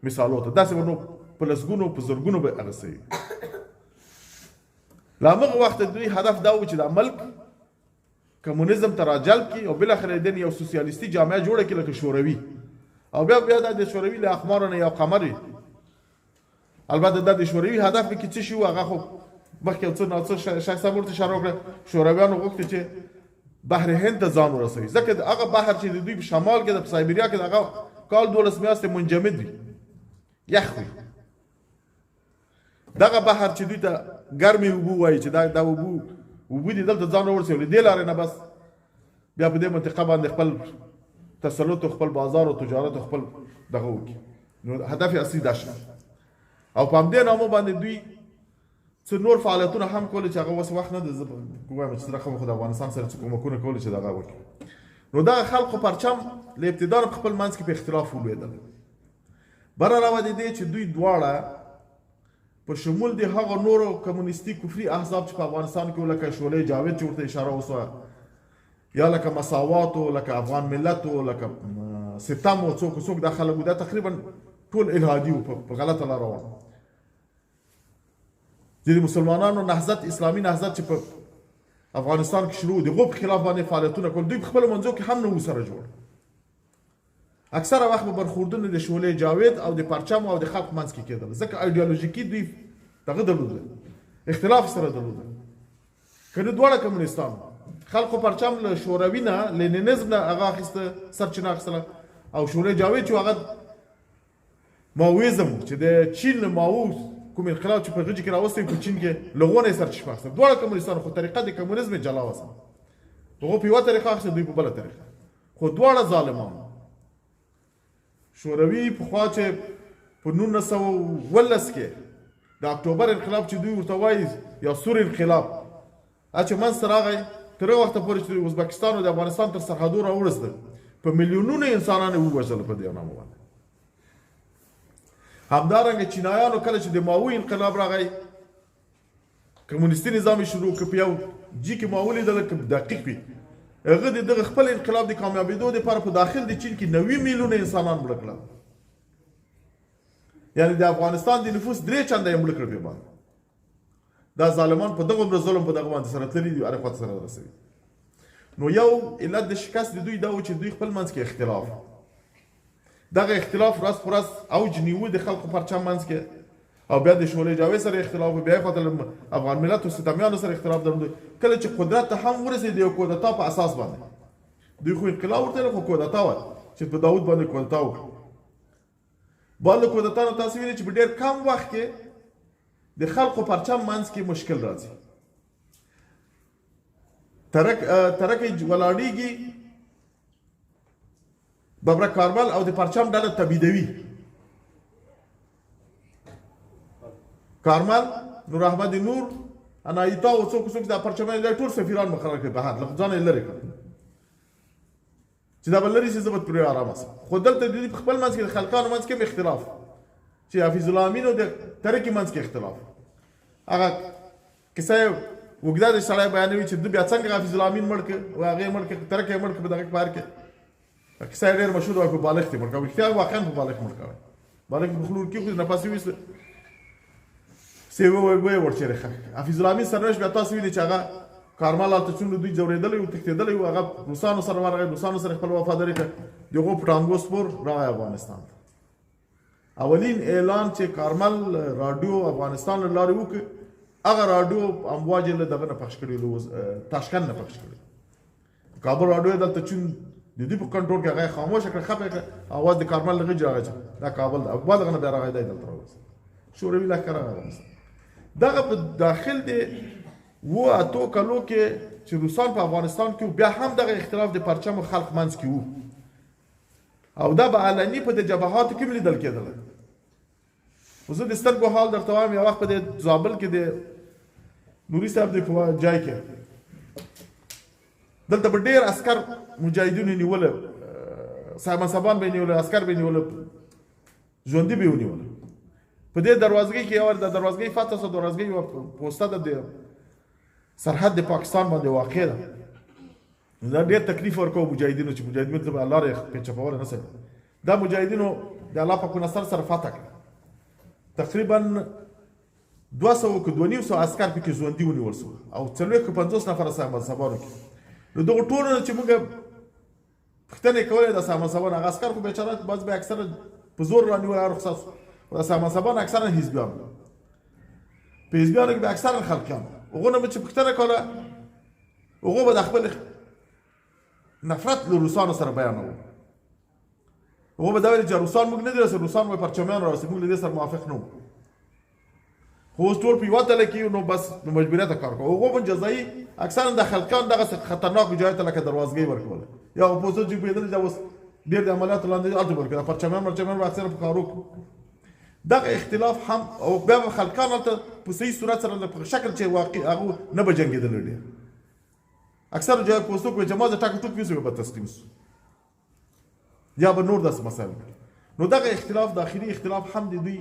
مثالو ته، داسې به نو په لسګونو په زرګونو به هغه څه وي. له همغه وخته د دوی هدف دا و چې دا ملک کمونیزم ته راجلب کړي او بالاخره یې یو سوسیالیستي جامعه جوړه کړي لکه شوروي، او بیا بیا دا د شوروي له اقمارو نه یو قمر وي. البته دا د شوروي هدف کې څه شي و هغه خو مخکې یو څه ناڅه شیخ صاحب ورته اشاره وکړه. شورویانو غوښتل چې بحر هند ته ځان ورسوي، ځکه هغه بحر چې د دوی په شمال کې ده، په سایبریا کې ده، هغه کال 12 میاشتې منجمد وي، یخ وي. دغه بحر چې دوی ته ګرمې اوبه وایي، چې دا اوبه دي، دلته ځان ورسوي، له دې لارې نه بس بیا په دې منطقه باندې خپل تسلط او خپل بازار او تجارت او خپل دغه وکړي. نو هدف یې اصلي دا شو. او په همدې نامه باندې دوی څه نور فعالیتونه هم کول چې هغه اوس وخت نه دی، زه وایم چې رقم خو د افغانستان سره څه کومکونه کول چې دغه وکړي. نو دغه خلق پرچم له ابتدا په خپل منځ کې په اختلاف ولوېدل. بر علاوه د دې چې دوی دواړه په شمول د هغه نورو کمونیستي کفري احزاب چې په افغانستان کې لکه شعله جاوید چې ورته اشاره وسوه، یا لکه مساواتو، لکه افغان ملتو، لکه ستم او څوک څوک دا خلک دا تقریبا ټول الهادي وو، په غلطه لار روان. د مسلمانانو نهضت، اسلامي نهضت چې په افغانستان کې شروع، د هغو په خلاف باندې فعالیتونه کول. دوی په خپلو منځو کې هم نه وو سره جوړ. اکثره وخت به برخوردونه د شعله جاوید او د پرچم او د خلق منځ کې کېدل، ځکه ایډیالوژیکي دوی دغه درلوده، اختلاف سره درلوده. کنه دواړه کمونستان، خلق و پرچم له شوروي نه، لینینزم نه هغه اخیسته، سرچینه اخیستله، او شعله جاوید چې هغه ماویزم چې د چین ماو کوم انقلاب چې په غجي کې راوستی په چین کې، لغونه یې سرچشمه اخیسته. دواړه کمونستان، خو طریقه د کمونیزم یې جلا وه. هغو په یوه طریقه اخیسته، دوی په بله طریقه، خو دواړه ظالمان. شوروي پخوا چې په 1917 کې د اکتوبر انقلاب چې دوی ورته وایي یا سور انقلاب چې منځته راغی، تر هغه وخته پورې چې ازبکستان او د افغانستان تر سرحدو راورسېدل، په میلیونونو انسانان یې ووژل په دې نامه باندې. همدارنګه چینایانو کله چې د ماوو انقلاب راغی، کمونیستي نظام یې شروع کړ، په یو جي کې ما ولیدل که دقیق وي، هغه د دغه خپل انقلاب د کامیابېدو دپاره په داخل د چین کې 90 میلیونه انسانان مړه کړل، یعنی د افغانستان د نفوس درې چنده یې مړه کړل پرې باندې. دا ظالمان په دغه عمر ظلم په دغه باندې سره تللي دي، هرې خوا ته سره رسوي. نو یو علت د شکست د دوی دا و چې دوی خپل منځ کې اختلاف، دغه اختلاف ورځ په ورځ اوج نیو د خلکو پرچم منځ کې، او بیا د شعله جاوید سره اختلاف، بیا یې خواته افغان ملت او ستمیانو سره اختلاف درلود. کله چې قدرت ته هم ورسېد، یو کودتا په اساس باندې، دوی خو انقلاب ورته، خو کودتا وه چې په داود باندې کودتا وکړه. بعد له کودتا نه تاسو وینئ چې په ډېر کم وخت کې د خلقو پرچم منځ کې مشکل راځي، ترک ترک ولاړیږي، ببرک کارمل او د پرچم ډله تبعیدوي. کارمل، نور احمد نور، انایتا او څوک څوک د پرچمیان د ټول سفیران مقرر کړي بهر، له ځانه یې لرې کړ چې دا به لرې شي، زه به پرې آرامه شم. خو دلته د دوی په خپل منځ کې، د خلکانو منځ کې هم اختلاف، چې حفیظ الله امین او د ترکي منځ کې اختلاف. هغه کیسه یې اوږده ده، سړی بیانوي چې ده بیا څنګه حفیظ الله امین مړ کړ او هغه یې مړ کړ، ترکی یې مړ کړ په دغه بهر کې. کیسه یې ډېره مشهوره وه، په بالښت یې مړ کړ. رښتیا واقعا په بالښت مړ کړی، بالښت په خلور کې خو نفس یې ویست، سې وویل وړ چېرې ښخ. حفیظ الله امین سرنوشت بیا تاسو وینئ چې هغه کارمل هلته څومره دوی ځورېدلی و، تښتېدلی و، هغه روسانو سره ورغی، روسانو سره خپل وفاداري کړه، د هغو په ټانګو سپور راغی افغانستان ته. اولین اعلان چې کارمل راډیو افغانستان له لارې وکړ، هغه راډیو امواج یې له دغه نه پخش کړي، له تاشکند نه پخش کړي. کابل راډیو دلته چون د دوی په کنټرول کې، هغه یې خاموشه کړه، خپه یې کړه. اواز د کارمل له غږ راغی چې دا کابل ده، او بل دغه نه بیا راغی، دی دلته راورسېد، شوروي لښکر راغی افغانستان. دغه په داخل د 7، 8 کلو کې چې روسان په افغانستان کې، بیا هم دغه اختلاف د پرچم او خلق منځ کې وو، او دا به علني په د جبهاتو کې هم لیدل کېدل. خو زه د سترګو حال درته وایم، یو وخت په دې زابل کې د نوري صاحب د په جای کې دلته به ډېر عسکر مجاهدینو نیول، صاحب منصبان به یې نیول، عسکر به یې نیول، ژوندي به یې ونیول. په دې دروازګۍ کې یو د دروازګۍ فتح سو، دروازګۍ یوه پوسته ده، د سرحد د پاکستان باندې واقع ده. دا ډېر تکلیف ورکاو مجاهدینو چې مجاهدینو ته به لارې پرې چپوله نه سوی. دا مجاهدینو د الله پاک په نصر سره فتح کړه، تقریبا 200 که 250 عسکر پکې ژوندي ونیول سو او 40 که 50 نفره صاحب منصبانو کې. نو دغو ټولو نه چې موږ پوښتنې کولې، د صاحب منصبانو هغه عسکر خو بېچاره بعض به اکثره په زور رانیول، هر رخصت سو. خو د صاحب منصبانو اکثرا حزبیان، په حزبیانو کې به اکثرا خلقیان. هغو نه به چې پوښتنه کوله، هغو به د خپل نفرت له روسانو سره بیانوو. هغو به دا ویل چې روسان موږ نه دي رسېدلي، روسان به پرچمیان راوستي، موږ له دې سره موافق نه وو، خو اوس ټول په یوه تله کې یو، نو بس نو مجبوریته کار کوو. هغو به جزایي اکثرا د خلقیان دغسې خطرناکو جایو ته لکه دروازګۍ ورکوله، یا هغه پوسټ چې پوهېدل چې اوس ډېر د عملیاتو لاندې هلته ورکوله، پرچمیان مرچمیان به اکثرا په ښارو کې. دغه اختلاف هم، او بیا به خلقیان هلته په صحیح صورت سره په شکل چې واقع هغه نه به جنګېدل، ډېر اکثر جای پوستو کې چې ما ټاک ټوک ویسو به تسلیم سو یا به نور داسې مسایل. نو دغه اختلاف، داخلي اختلاف هم د دوی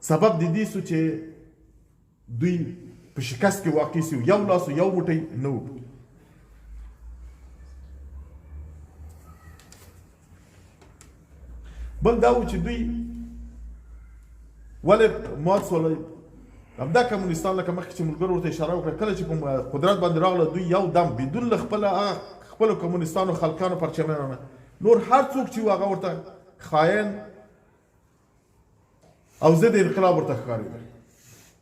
سبب د دې سو چې دوی په شکست کې واقع سو، یو لاس یو موټی نه وو. بل دا و چې دوی ولې مات سول؟ همدا کمونستان لکه مخکې چې ملګرو ورته اشاره وکړه، کله چې په قدرت باندې راغله، دوی یو دم بدون له خپله هغه خپلو کمونستانو، خلقیانو، پرچمیانو نه نور هر څوک چې هغه ورته خاین او ضد انقلاب ورته ښکارېده،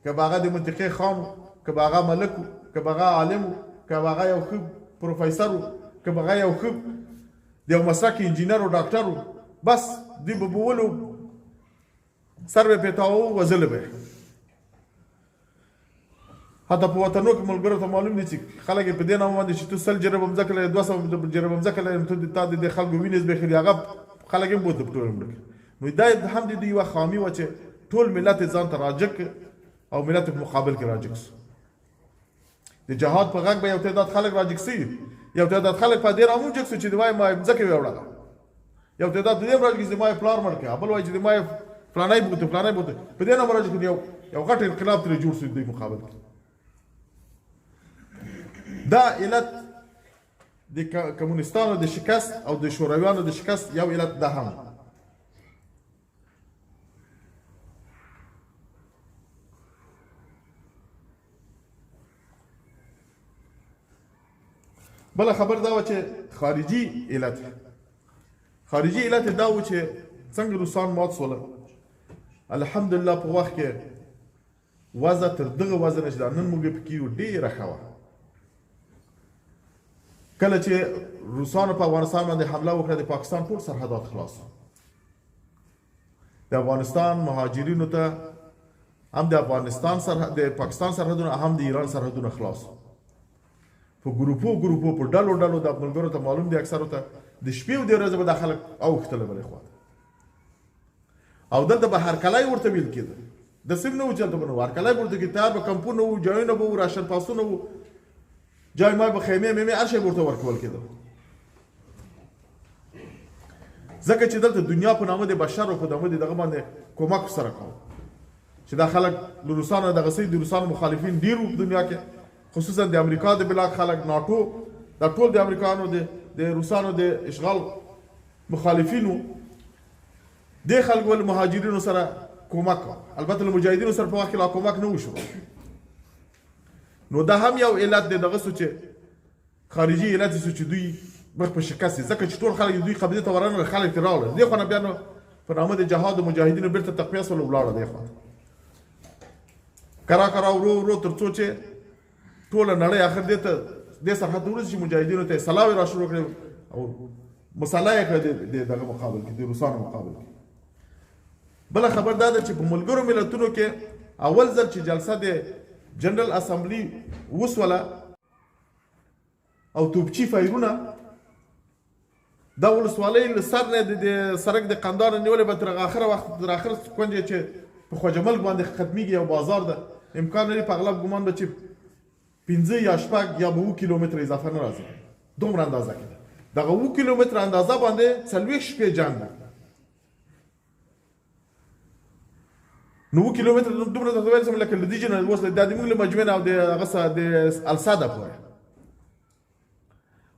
که به هغه د منطقې خان و، که به هغه ملک و، که به هغه عالم و، که به هغه یو ښه پروفیسر و، که به هغه یو ښه د یو مسلک انجینر و ډاکټر و، بس دوی به بولو، سر به پې تاوه، وزله به. حتی په وطنو کې ملګرو ته معلوم دي چې خلک یې په دې نامه باندې چې ته 100 جریبه مځکه لرې، 200 جریبه مځکه لرې، ته تا د دې خلکو وینې زبېښلي، هغه خلک یې هم بوتل په ټولو مړه. نو دا هم د دوی یوه خامي وه چې ټول ملت یې ځان ته راجګ او ملت یې په مقابل کې راجګ سو. د جهاد په غږ به یو تعداد خلک راجګ سوي، یو تعداد خلک په دې نامه هم جګ سو چې د ما یې مځکه ویوړله، یو تعداد د دې هم راجګ چې ما یې پلار مړ کړ، بل وایي چې د ما یې فلانی بوته، فلانی بوته، په دې نامه راجګ. یو غټ انقلاب ترې جوړ سو د دوی مقابل کې. دا علت د کمونستانو د شکست او د شورویانو د شکست یو علت دا هم. بله خبر دا وه چې خارجي علت، خارجي علت دا و چې څنګه روسان مات سول. الحمدلله په وخت کې وضع تر دغه وضع نه چې دا نن موږ پکې یو ډېره ښه وه. کله چې روسانو په افغانستان باندې حمله وکړه، د پاکستان ټول سرحدات خلاص، د افغانستان مهاجرینو ته هم د افغانستان سرحد، د پاکستان سرحدونه، هم د ایران سرحدونه خلاص. په ګروپو ګروپو، په ډلو ډلو، د ملګرو ته معلوم دي اکثرو ته، د شپې او د ورځې به دا خلک اوښتله بلې خوا ته، او دلته به هرکلی ورته ویل کېده. د سیم نه و چې هلته به نه و، هرکلی به ورته کېده، تیار به کمپونه وو، جایونه به وو، راشن پاسونه وو، جای ما به خیمې میمې هر شی به ورته ورکول کېده، ځکه چې دلته دنیا په نامه د بشر او په نامه د دغه باندې کومک سره کاوه چې دا خلک له روسانو دغه سي. د روسانو مخالفین ډیر وو په دنیا کې، خصوصا د امریکا د بلاک خلک، ناټو، دا ټول د امریکانو د روسانو د اشغال مخالفین وو. دې خلکو له مهاجرینو سره کومک کاوه، البته له مجاهدینو سره په وخت کې لا کومک نه وشو. نو دا هم یو علت دی دغه سو چې خارجي علت سو چې دوی مخ په شکست، ځکه چې ټول خلک دوی قبضې ته ورنه خلک ترې راغلل. دې خوا نه بیا نو په نامه د جهاد مجاهدینو بیرته تقویه سول، ولاړه دې خوا کرا کرا ورو ورو، تر څو چې ټوله نړۍ اخر دې ته دې سرحد ته ورسي چې مجاهدینو ته یې سلاوې را شروع کړې او مسله یې کړه د دغه مقابل کې، د روسانو مقابل کې. بله خبر دا ده چې په ملګرو ملتونو کې اول ځل چې جلسه د جنرال اسمبلی وسوله او توپچي فایرونه دا ولسوالۍ له سر نه د سرک د قندار نیولې به تر اخره وخت، تر اخره کونجې چې په خواجه ملک باندې ختمیږي یو بازار ده، امکان لري په اغلب ګمان به چې 5 یا 6 یا به 7 کیلومتره اضافه نه راځي، دومره اندازه کې ده. دغه 7 کیلومتره اندازه باندې 40 شپې جنګ و. نو 7 کیلومتره دومره درته ویل سم لکه له دې نه اوس دا د موږ له مجمع نه او د هغه څه د الساده پورې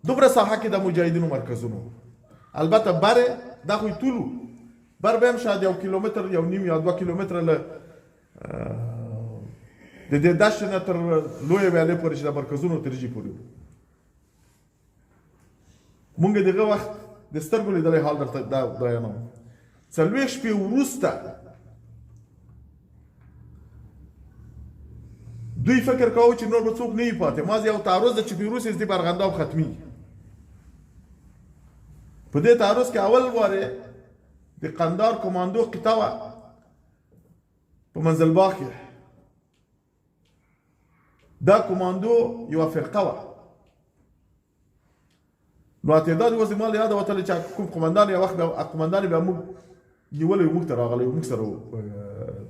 دومره ساحه کې د مجاهدینو مرکزونو. البته بره دا خو طول بر به هم شاید 1 کیلومتر، 1.5 یا 2 کیلومتره له د دې دشت نه تر لویې ویالې پورې چې د مرکزونو تر جي پورې مونږ دغه وخت د سترګو لیدلی حال درته دا بیانوم. 40 شپې وروسته دوی فکر کاوه چې نور به څوک نه وي پاتې، مازې یو تعرض ده چې په روسیې دې په ارغنداب ختمېږي. په دې تعرض کې اول وارې د قندار کماندو قطعه وه په منزلباغ کې، دا کماندو یوه فرقه وه. نو تعداد اوس ما له یاده وتلی چې کوم قومندان یو وخت بیا قومندان بیا موږ نیولی، موږ ته راغلی، موږ سره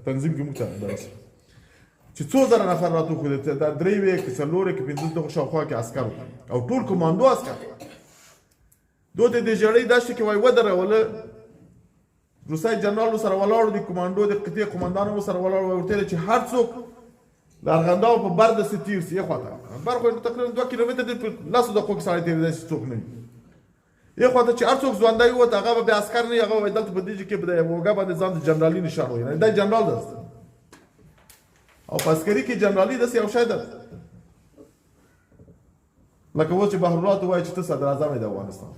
تنظیم کې موږ ته درسي چې څو زره نفر راته وښودل، دا درې وې که څلور که پنځه دغه شاوخوا کې عسکر او ټول کماندو عسکر. دوی د ژړۍ دښتې کې وای ودروله، روسای جنرال سره ولاړو، د کمانډو د قطعې قومندانو سره ولاړو، ورته چې هر څوک د ارغنداو په بر داسې تېر سي، خوا ته بر خو تقریبا 2 کیلومتره دی، په 10 دقیقو کې سړی تېرېدای شي، څوک نه وي. یو خواته چې هر څوک ژوندی ووت، هغه به بیا عسکر نه، هغه به دلته په دې کې په اوږه باندې ځان د جنرالي نشان وایي، دا جنرال ده. او په عسکري کې جنرالي داسې یو شی ده لکه اوس چې بحرالله ته وایي چې ته صدراعظم یې د افغانستان،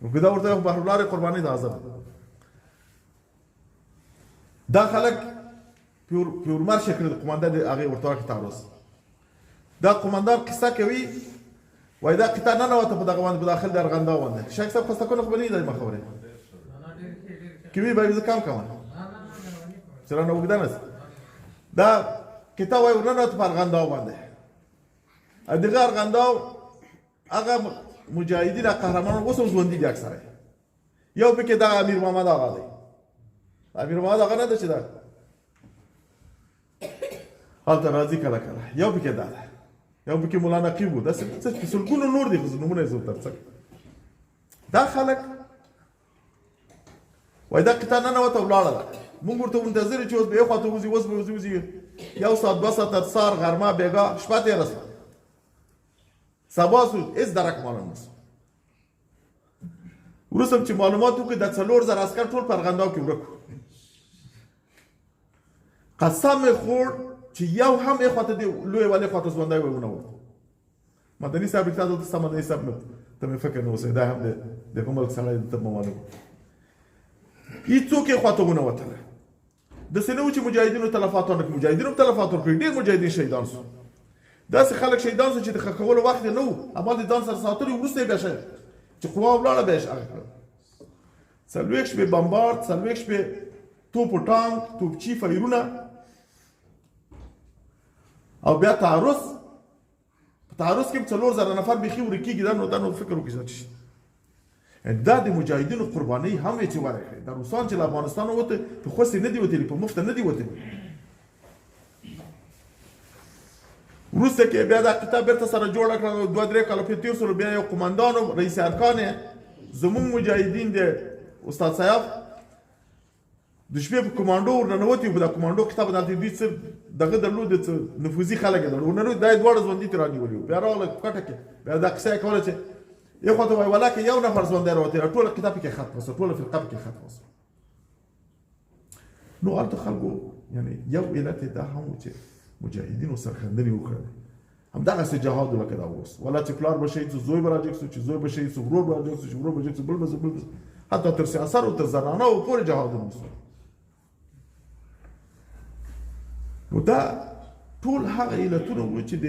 نو که دا ورته بحرالله قرباني د اعظم. دا خلک پیورمر شکل د قومندان هغې ورته ورکړي تعرض. دا قومندان قصه کوي، وایي دا قطعه ننوته په دغه باندې، په داخل د ارغنداو باندې. شیخ صاحب خسته کونه خو به نه وي ما خبرې کوي به زه کم کوم چې رانه اوږده نه. دا قطعه وایي ورننوته په ارغنداو باندې. دغه ارغنداو هغه مجاهدین قهرمانان اوس هم ژوندي دي اکثره. یو پکې دغه امیر محمد آغا دی. امیر محمد آغا نه ده چې دا هلته راځي کله کله. یو پکې دا ده، یو پکې مولا نقیب و، داسې څه په سلګونو نور دي، خو نومونه یې زه ورته څه. دا خلک وایي دا قطعه ننوته ولاړه ده، موږ ورته منتظر یو چې اوس به یو خوا ته وځي، اوس به وځي وځي. یو ساعت دوه ساعته، سهار، غرمه، بېګا، شپه تېره سوه، سبا سو، هېڅ درک معلوم نه سو. وروسته چې معلومات وکړي د 4000 عسکر ټول په ارغنداو کې ورک. قسم یې خوړ چې یو هم یې خواته دی لوی والې خواته ژوندی وای ونه وت. مدني صاحب رښتیا دلته ستا مدني صاحب ته مې فکر نه اوسئ، دا هم د هغه ملک سړی دی، ته به معلوم هېڅوک یې خواته ونه وتله. داسې نه و چې مجاهدینو تلفات ورنکړي، مجاهدینو هم تلفات ورکړي، ډېر مجاهدین شهیدان سو. داسې خلک شهیدان سو چې د ښخولو وخت یې نه و، همالته ځان سره ساتلي، وروسته یې بیا چې قوا ولاړه بیا یې هغه کړل. 40 شپې بمبارد، 40 شپې توپ و ټانک، توپچي فایرونه، او بیا تعرض. په تعرض کې 4000 نفر بیخي ورکېږي. دا نو فکر وکړئ چې دا د مجاهدینو قربانۍ هم وې چې ورکړې. دا روسان چې له افغانستانه ووتل په خوسې نه دي وتلي، په مفته نه دي وتلي. وروسته کې بیا دا قطعه بېرته سره جوړه کړه، 2-3 کاله پرې تېر سول. بیا یو قومندان و، رئیس ارکان یې زموږ مجاهدین دی، استاد سیاف، د شپې په کمانډو ورننوتي وو. په دا کمانډو کتاب دلته دوی څه دغه درلود، څه نفوذي خلک یې درلود، ورننوتي، دا یې دواړه ژوندي ترې رانیولي وو. بیا راغله په کټه کې، بیا دا قصه یې کوله چې یو خوا ته وایي ولاکه یو نفر ژوندی راوتی، ټوله قطعه پکې ختمه سوه، ټوله فرقه پکې ختمه سوه. نو هلته خلکو یعنې یو علت یې دا هم و چې مجاهدینو سرښندنې وکړلې، همدغسې جهاد لکه دا اوس ولا چې پلار به شهید سو، زوی به راجګ سو، چې زوی به شهید سو، ورور به راجګ سو، چې ورور به شهید سو، بل به سو، بل به سو، حتی تر سیاسر او تر زنانو پورې جهادونه وسول. نو دا ټول هغه علتونه وو چې د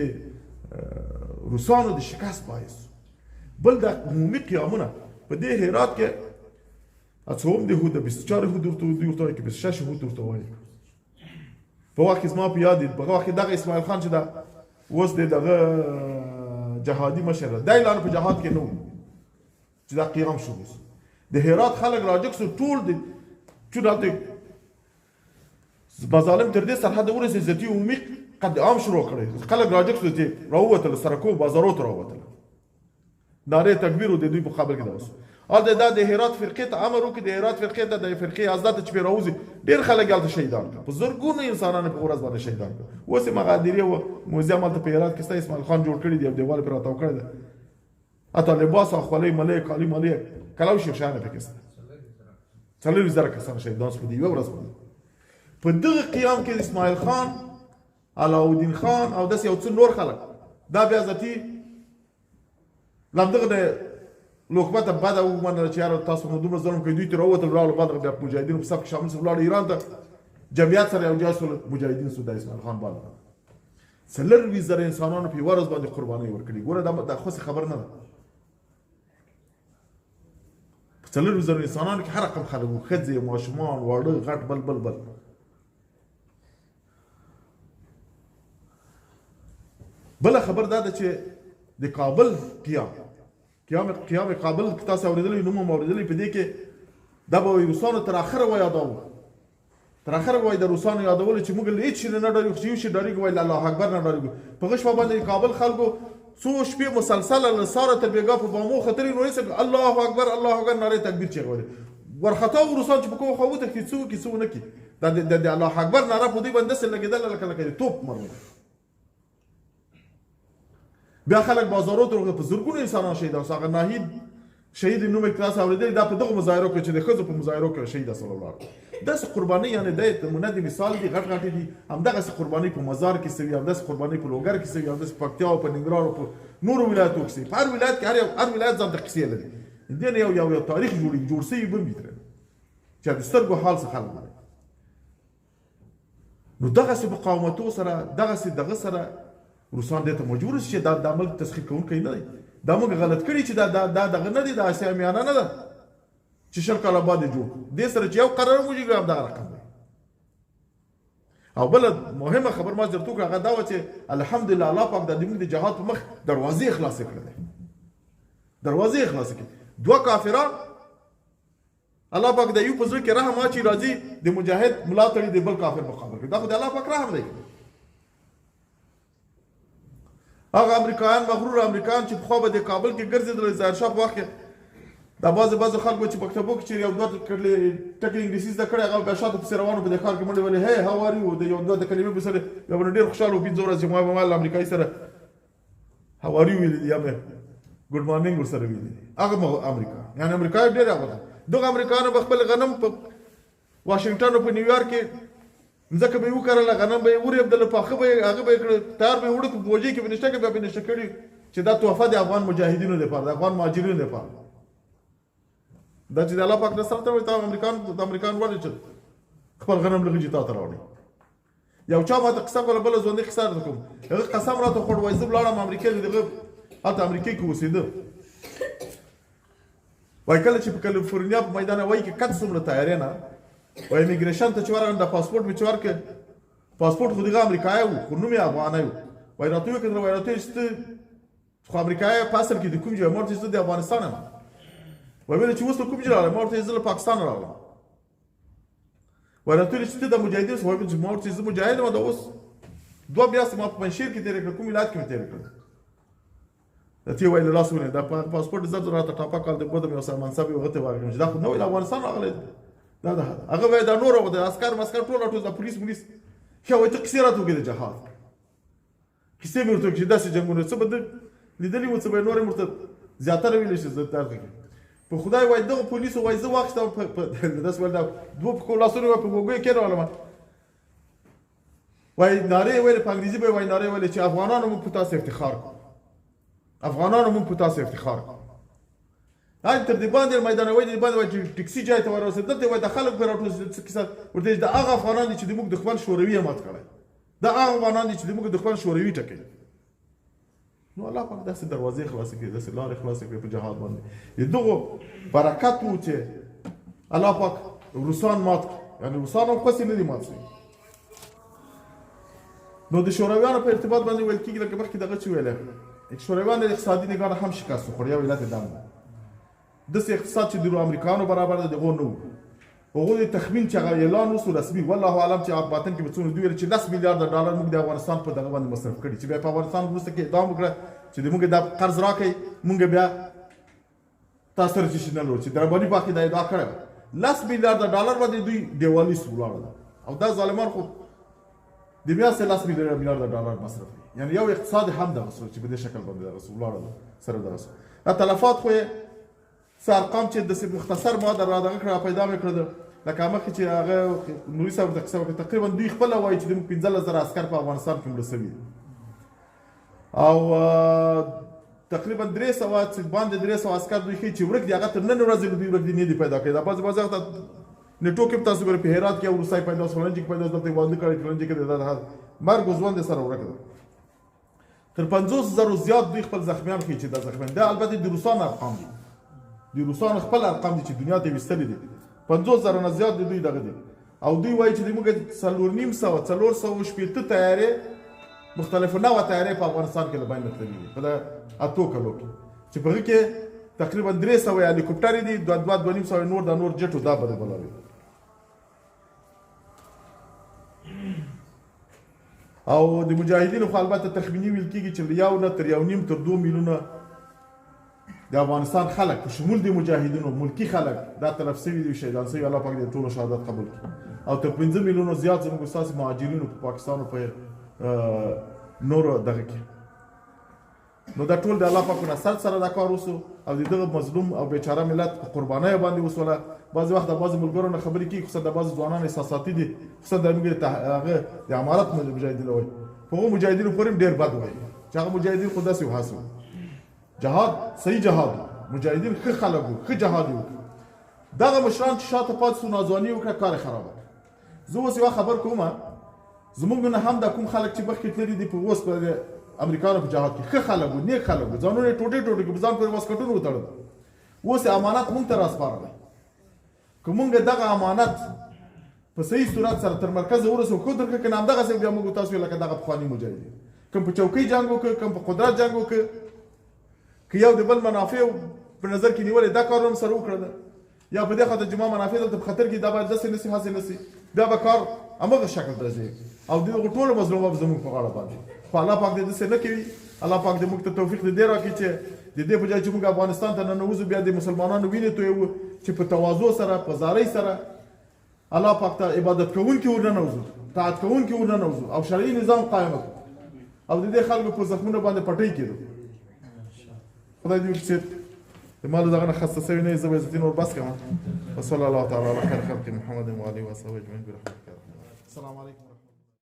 روسانو د شکست باعث. بل دا عمومي قیامونه په دې هرات کې څوم د هود 24 هود ورته دوی ورته وایي، 26 هود ورته وایي. په وخت کې زما په یاد دي، په وخت کې دغه اسماعیل خان چې دا اوس د دغه جهادي مشر دی، دی لا په جهاد کې نه و چې دا قیام شروع سو. د هرات خلک راجګ سو ټول، د چون هلته مظالم تر دې سرحده ورسېد، ذاتي عمومي قد عام شروع کړی، خلک راجګ سو چې راووتل، سرکو بازارو ته راووتل، نارې تکبیر د دوی مقابل کې دا وسو. هلته دا د هرات فرقې ته امر وکړي، د هرات فرقې ته د فرقې 11 ته چې پرې راوځي، ډېر خلک یې هلته شهیدان کړل، په زرګونو انسانان یې په ورځ باندې شهیدان کړل. اوس یې مغادرې و موزیم هلته په هرات کې سته، اسماعیل خان جوړ کړی دی او دیوال یې پرې راتاو کړی دی، حتی لباس او خولۍ ملۍ کالي ملۍ کلو شي شیان پکې سته. 40,000 کسان شهیدان سول په دې یوه ورځ باندې. په دغه قیام کې اسماعیل خان، علاؤالدین خان او داسې یو څه نور خلک دا بیا ذاتي لمدغه نه لوکمه ته بده ومنله چې یاره تاسو نو دومره ظلم کوئ. دوی ترې راووتل، راغلو بعد بیا مجاهدینو په صف کې شامل سول، ولاړ ایران ته، جمعیت سره یو ځای سول، مجاهدین سو. د اسماعیل خان بعد 24,000 انسانانو په یوه ورځ باندې قربانۍ ورکړي. ګوره دا خو څه خبر نه ده. په 24,000 انسانانو کې هر رقم خلک وو، ښځې، ماشومان، واړه، غټ، بل بل بل. بله خبر دا ده چې د کابل قیام، قیام کابل که تاسو اورېدلی، نوم هم اورېدلی، په دې کې دا به وایي روسانو تر اخره ویاداوه، تر اخره به وایي د روسانو یادولو چې موږ له هېڅ شي نه ډارېږو، چې یو شي ډارېږو وایي له الله اکبر نه ډارېږو. په هغه شپه باندې کابل خلکو څو شپې مسلسله له سهاره تر بېګا په بامو ختلي، نو هېڅ الله اکبر الله اکبر نارې تکبیر چیغې وهلې. ورخطا و روسان چې په کومه خوا وتښتي، څه وکړي څه ونه کړي، دا د الله اکبر ناره په دوی باندې داسې لګېدله لکه د توپ مرمۍ. بیا خلک بازارو ته په زرګونو انسانان شهیدان سو. هغه ناهید شهید نوم یې تاسو اورېدلی، دا په دغو مظاهرو کې چې د ښځو په مظاهرو کې شهید سول ولاړ. داسې قربانۍ یعنې دی نمونه د مثال دي، غټ غټ دي. همدغسې قربانۍ په مزار کې سوي، همداسې قربانۍ په لوګر کې سوي، همداسې پکتیا او په ننګرهار او په نورو ولایتو کې سوي. په هر ولایت کې هر ولایت ځان ته قصې لري. دې نه یو یو یو تاریخ جوړېږي، جوړ سوي به وي ترې چې د سترګو حال څخه خلک وایي. نو دغسې مقاومتو سره، دغسې دغه سره روسان دې ته مجبور شي چې دا ملک تسخیر کوونکی نه دی، دا موږ غلط کړي چې دا دا دا دغه نه دی، دا اسیا میانه نه ده چې 20 کاله بعد یې جوړ کړو. دې سره چې یو قرار موجود هم دغه رقم دی. او بله مهمه خبر ما درته وکړه، هغه دا وه چې الحمدلله الله پاک د موږ د جهاد په مخ دروازې خلاصې کړلې، دروازې خلاصې کړې. دوه کافران الله پاک د یو په زړه کې رحم اچي، راځي د مجاهد ملا تړي د بل کافر مقابل کوي. دا خو د الله پاک رحم دی. هغه امریکایان، مغرور امریکایان چې پخوا به د کابل کې ګرځېدل، ظاهر شاه په وخت کې دا بعضې بعضې خلکو چې مکتبو کې چېرې یو دوه ټکي انګلیسي زده کړی، هغه بیا شاته پسې روانو په دې ښار کې منډې ولې هی هاو ار یو، د یو دوه د کلمې په سره بیا به ډېر خوشحاله وو. 5 ورځې ما به ما له امریکایي سره هاو ار یو ویلي دي، یا مې ګډ مارنینګ ورسره ویلي دي. هغه امریکا یعنې امریکا ډېر هغه دغه امریکایانو به خپل غنم په واشنګټن او په نیویارک کې مځکه به یې وکرله، غنم به یې ورېبدل، پاخه به یې هغه به یې کړل، تیار به یې وړه په بوجۍ کې به نشته کړي، بیا به یې نشته کړي چې دا تحفه د افغان مجاهدینو لپاره، د افغان مهاجرینو لپاره. دا چې د الله پاک نصرت ته وایي، تا امریکان د امریکان ولې چې خپل غنم لږ تا ته راوړي. یو چا ماته قصه کوله، بله ژوندۍ قصه درته کوم. هغه قسم راته خوړ، وایي زه ولاړم امریکې ته، دغه هلته امریکې کې اوسېده. وایي کله چې په کالیفورنیا په میدان وایي کې کت څومره تیارې نه، وایي امیګریشن ته چې ورغلم، دا پاسپورټ مې چې ورکړ، پاسپورټ خو دغه امریکایي و خو نوم یې افغاني و. وایي راته ویې کتل، وایي راته ویې چې ته خو امریکایي په اصل کې د کوم ځای؟ ما ورته زه د افغانستان یم. وایي ویل چې اوس له کوم ځای راغلی؟ ما ورته زه له پاکستان راغلم. وایي راته ویل چې ته د مجاهدینو څخه؟ وایي ما ورته زه مجاهد یم، دا اوس 2 میاشتې ما په پنجشېر کې تېرې کړې، کوم ولایت کې مې تېرې کړې. د تی وایي له لاس ونیو، دا پاسپورټ زر زر راته ټاپه کال د بودم یو منصب یې هغه ته ورکړم چې دا خو نه وایي له افغانستان راغلی دی. دا ده هغه وایي دا نور د عسکر مسکر ټول راټول دا پولیس موليس. ښه وایي ته قصې راته وکړې د جهاد قصې مې ورته وکړې چې داسې جنګونه څه به ده لیدلي وو، څه به یې نور یې ورته زیاتره ویلی شي. زه درته کې په خدای وایي دغه پولیسو وایي زه واخیستم داسې ویل دا دوه پښو لاسونه وایي په اوږو یې کېنولم. وایي نارې یې ویلې په انګریزي به یې وایي نارې ویلې چې افغانانو موږ په تاسو افتخار کوو، افغانانو موږ په تاسو افتخار کوو. هاي تر دې باندې میدان وایي دې باندې وایي چې ټکسي جای ته ورسېد، دلته وایي د خلک پرې راټول شول. څه کیسه ورته چې دا هغه افغانان دي چې د موږ دښمن شوروي یې مات کړی، دا هغه افغانان دي چې د موږ دښمن شوروي ټکوي. نو الله پاک داسې دروازې خلاصې کړې، داسې لارې خلاصې کړې په جهاد باندې. د دغو برکت و چې الله پاک روسان مات کړ، یعنې روسان هم خوسې نه دي مات شوي. نو د شورویانو په ارتباط باندې ویل کېږي لکه مخکې دغه چې ویلی، شورویانو اقتصادي نګاه هم شکست وخوړ. یو علت یې دا و داسې اقتصاد چې د امریکایانو برابر دی دغو نه و. هغو د تخمین چې هغه اعلان وسو رسمي، والله اعلم چې باطن کې به څومره دوی ویل چې 10 میلیارډ ډالر موږ د افغانستان په دغه باندې مصرف کړي، چې بیا په افغانستان وروسته کې اقدام وکړه چې د موږ دا قرض راکړئ، موږ بیا تاسو سره چې نه لرو، چې د رباني په کې دا ادعا کړې وه. 10 میلیارډ ډالر باندې دوی دیوالي سو ولاړل. او دا ظالمان خو د میاشتې 10 میلیارډ ډالر مصرف کوي، یعنې یو اقتصاد هم دغه سو چې په دې شکل باندې دغه سو ولاړل سره دغه سو. دا تلفات خو یې څه ارقام چې داسې مختصر ما در را دغه کړه پیدا مې کړل، لکه مخکې چې هغه نوري صاحب ورته قصه وکړه، تقریبا دوی خپله وایي چې د موږ 15,000 عسکر په افغانستان کې مړه سوي دي او تقریبا 300 څه باندې 300 عسکر دوی ښیي چې ورک دي، هغه تر نن ورځې له دوی ورک دي، نه دي پیدا کړي. دا بعضې بعضې هغه نېټو کې تاسو ګورئ په هرات کې روسای پیدا شو، فلانجي کې پیدا شو، دلته یې واده کړی، فلانجي کې دا مرګ او ژوند یې سره ورک ده. تر 50,000 زیات دوی خپل زخمیان ښیي چې دا زخمیان دا البته د روسانو ارقام دي، د روسانو خپل ارقام دي چې دنیا ته یې ویستلي دي. 50,000 نه زیات د دوی دغه دي. او دوی وایي چې د موږ 450، 460 طیارې مختلف نوع طیارې په افغانستان کې له بینه تللي دي په دا 8 کلو کې، چې په هغه کې تقریبا 300 هلیکوپټرې دي، دوه دوه دوه نیم سوه نور دا نور جټو دا به بلاوي. او د مجاهدینو خو البته تخمیني ویل کېږي چې له 1 نه تر 1.5 تر 2 میلیونه د افغانستان خلک په شمول د مجاهدینو ملکي خلک دا تلف سوي دي، شهیدان سوي. الله پاک دې ټولو شهادت قبول کړي. او تر 5 میلیونو زیات زموږ ستاسې مهاجرینو په پاکستان او په نورو دغه کې. نو دا ټول د الله پاک په نصرت سره دا کار وسو او د دغه مظلوم او بیچاره ملت په قربانیو باندې وسوله. بعضې وخت د بعضې ملګرو نه خبرې کېږي، خصوصا د بعضې ځوانان احساساتي دي، خصوصا د موږ هغه د امارت مجاهدین وایي، په هغو مجاهدینو پورې هم ډېر بد وایي چې هغه مجاهدین خو داسې و هسې وو. جهاد صحیح جهاد و، مجاهدین ښه خلک وو، ښه جهاد یې وکړ. دغه مشران چې شاته پاتې سو، ناځواني یې وکړه، کار یې خرابه کړ. زه اوس یوه خبر کوم، زموږ نه هم دا کوم خلک چې مخکې تللي دي په اوس په امریکانو په جهاد کې ښه خلک وو، نیک خلک وو، ځانونه یې ټوټې ټوټې کړل، په ځان پورې واسکټونه وتړل. اوس یې امانت مونږ ته راسپارلی، که مونږ دغه امانت په صحیح صورت سره تر مرکزه ورسو ښه تر ښه، که نه همدغسې بیا موږ تاسو لکه دغه پخواني مجاهدین کوم په چوکۍ جنګ وکړ، کوم په قدرت جنګ وکړ، که یو د بل منافع په نظر کې نیولې دا کار هم سره وکړل، یا په دې خاطر چې ما منافع دلته په خطر کې دا باید داسې نسی هسې نسی، بیا به کار همغه شکل ته رسېږي او د دغو ټولو مظلومه به زموږ په غاړه باندې. خو الله پاک دې داسې نه کوي، الله پاک دې موږ ته توفیق دې راکړي چې د دې په ځای چې موږ افغانستان ته ننوځو بیا د مسلمانانو وینې تویوو، چې په تواضع سره په زارۍ سره الله پاک ته عبادت کوونکي ورننوځو، طاعت کوونکي ورننوځو او شرعي نظام قایم کړو او د دې خلکو په زخمونو باندې پټۍ کېدو. خدای دې وکړي چې د مال دغه نه خسته سوی نه، زه به عزتین ور بس کړم. وصلی الله تعالی علی خیر خلق محمد و علیه و صحبه اجمعین برحمتک. السلام علیکم.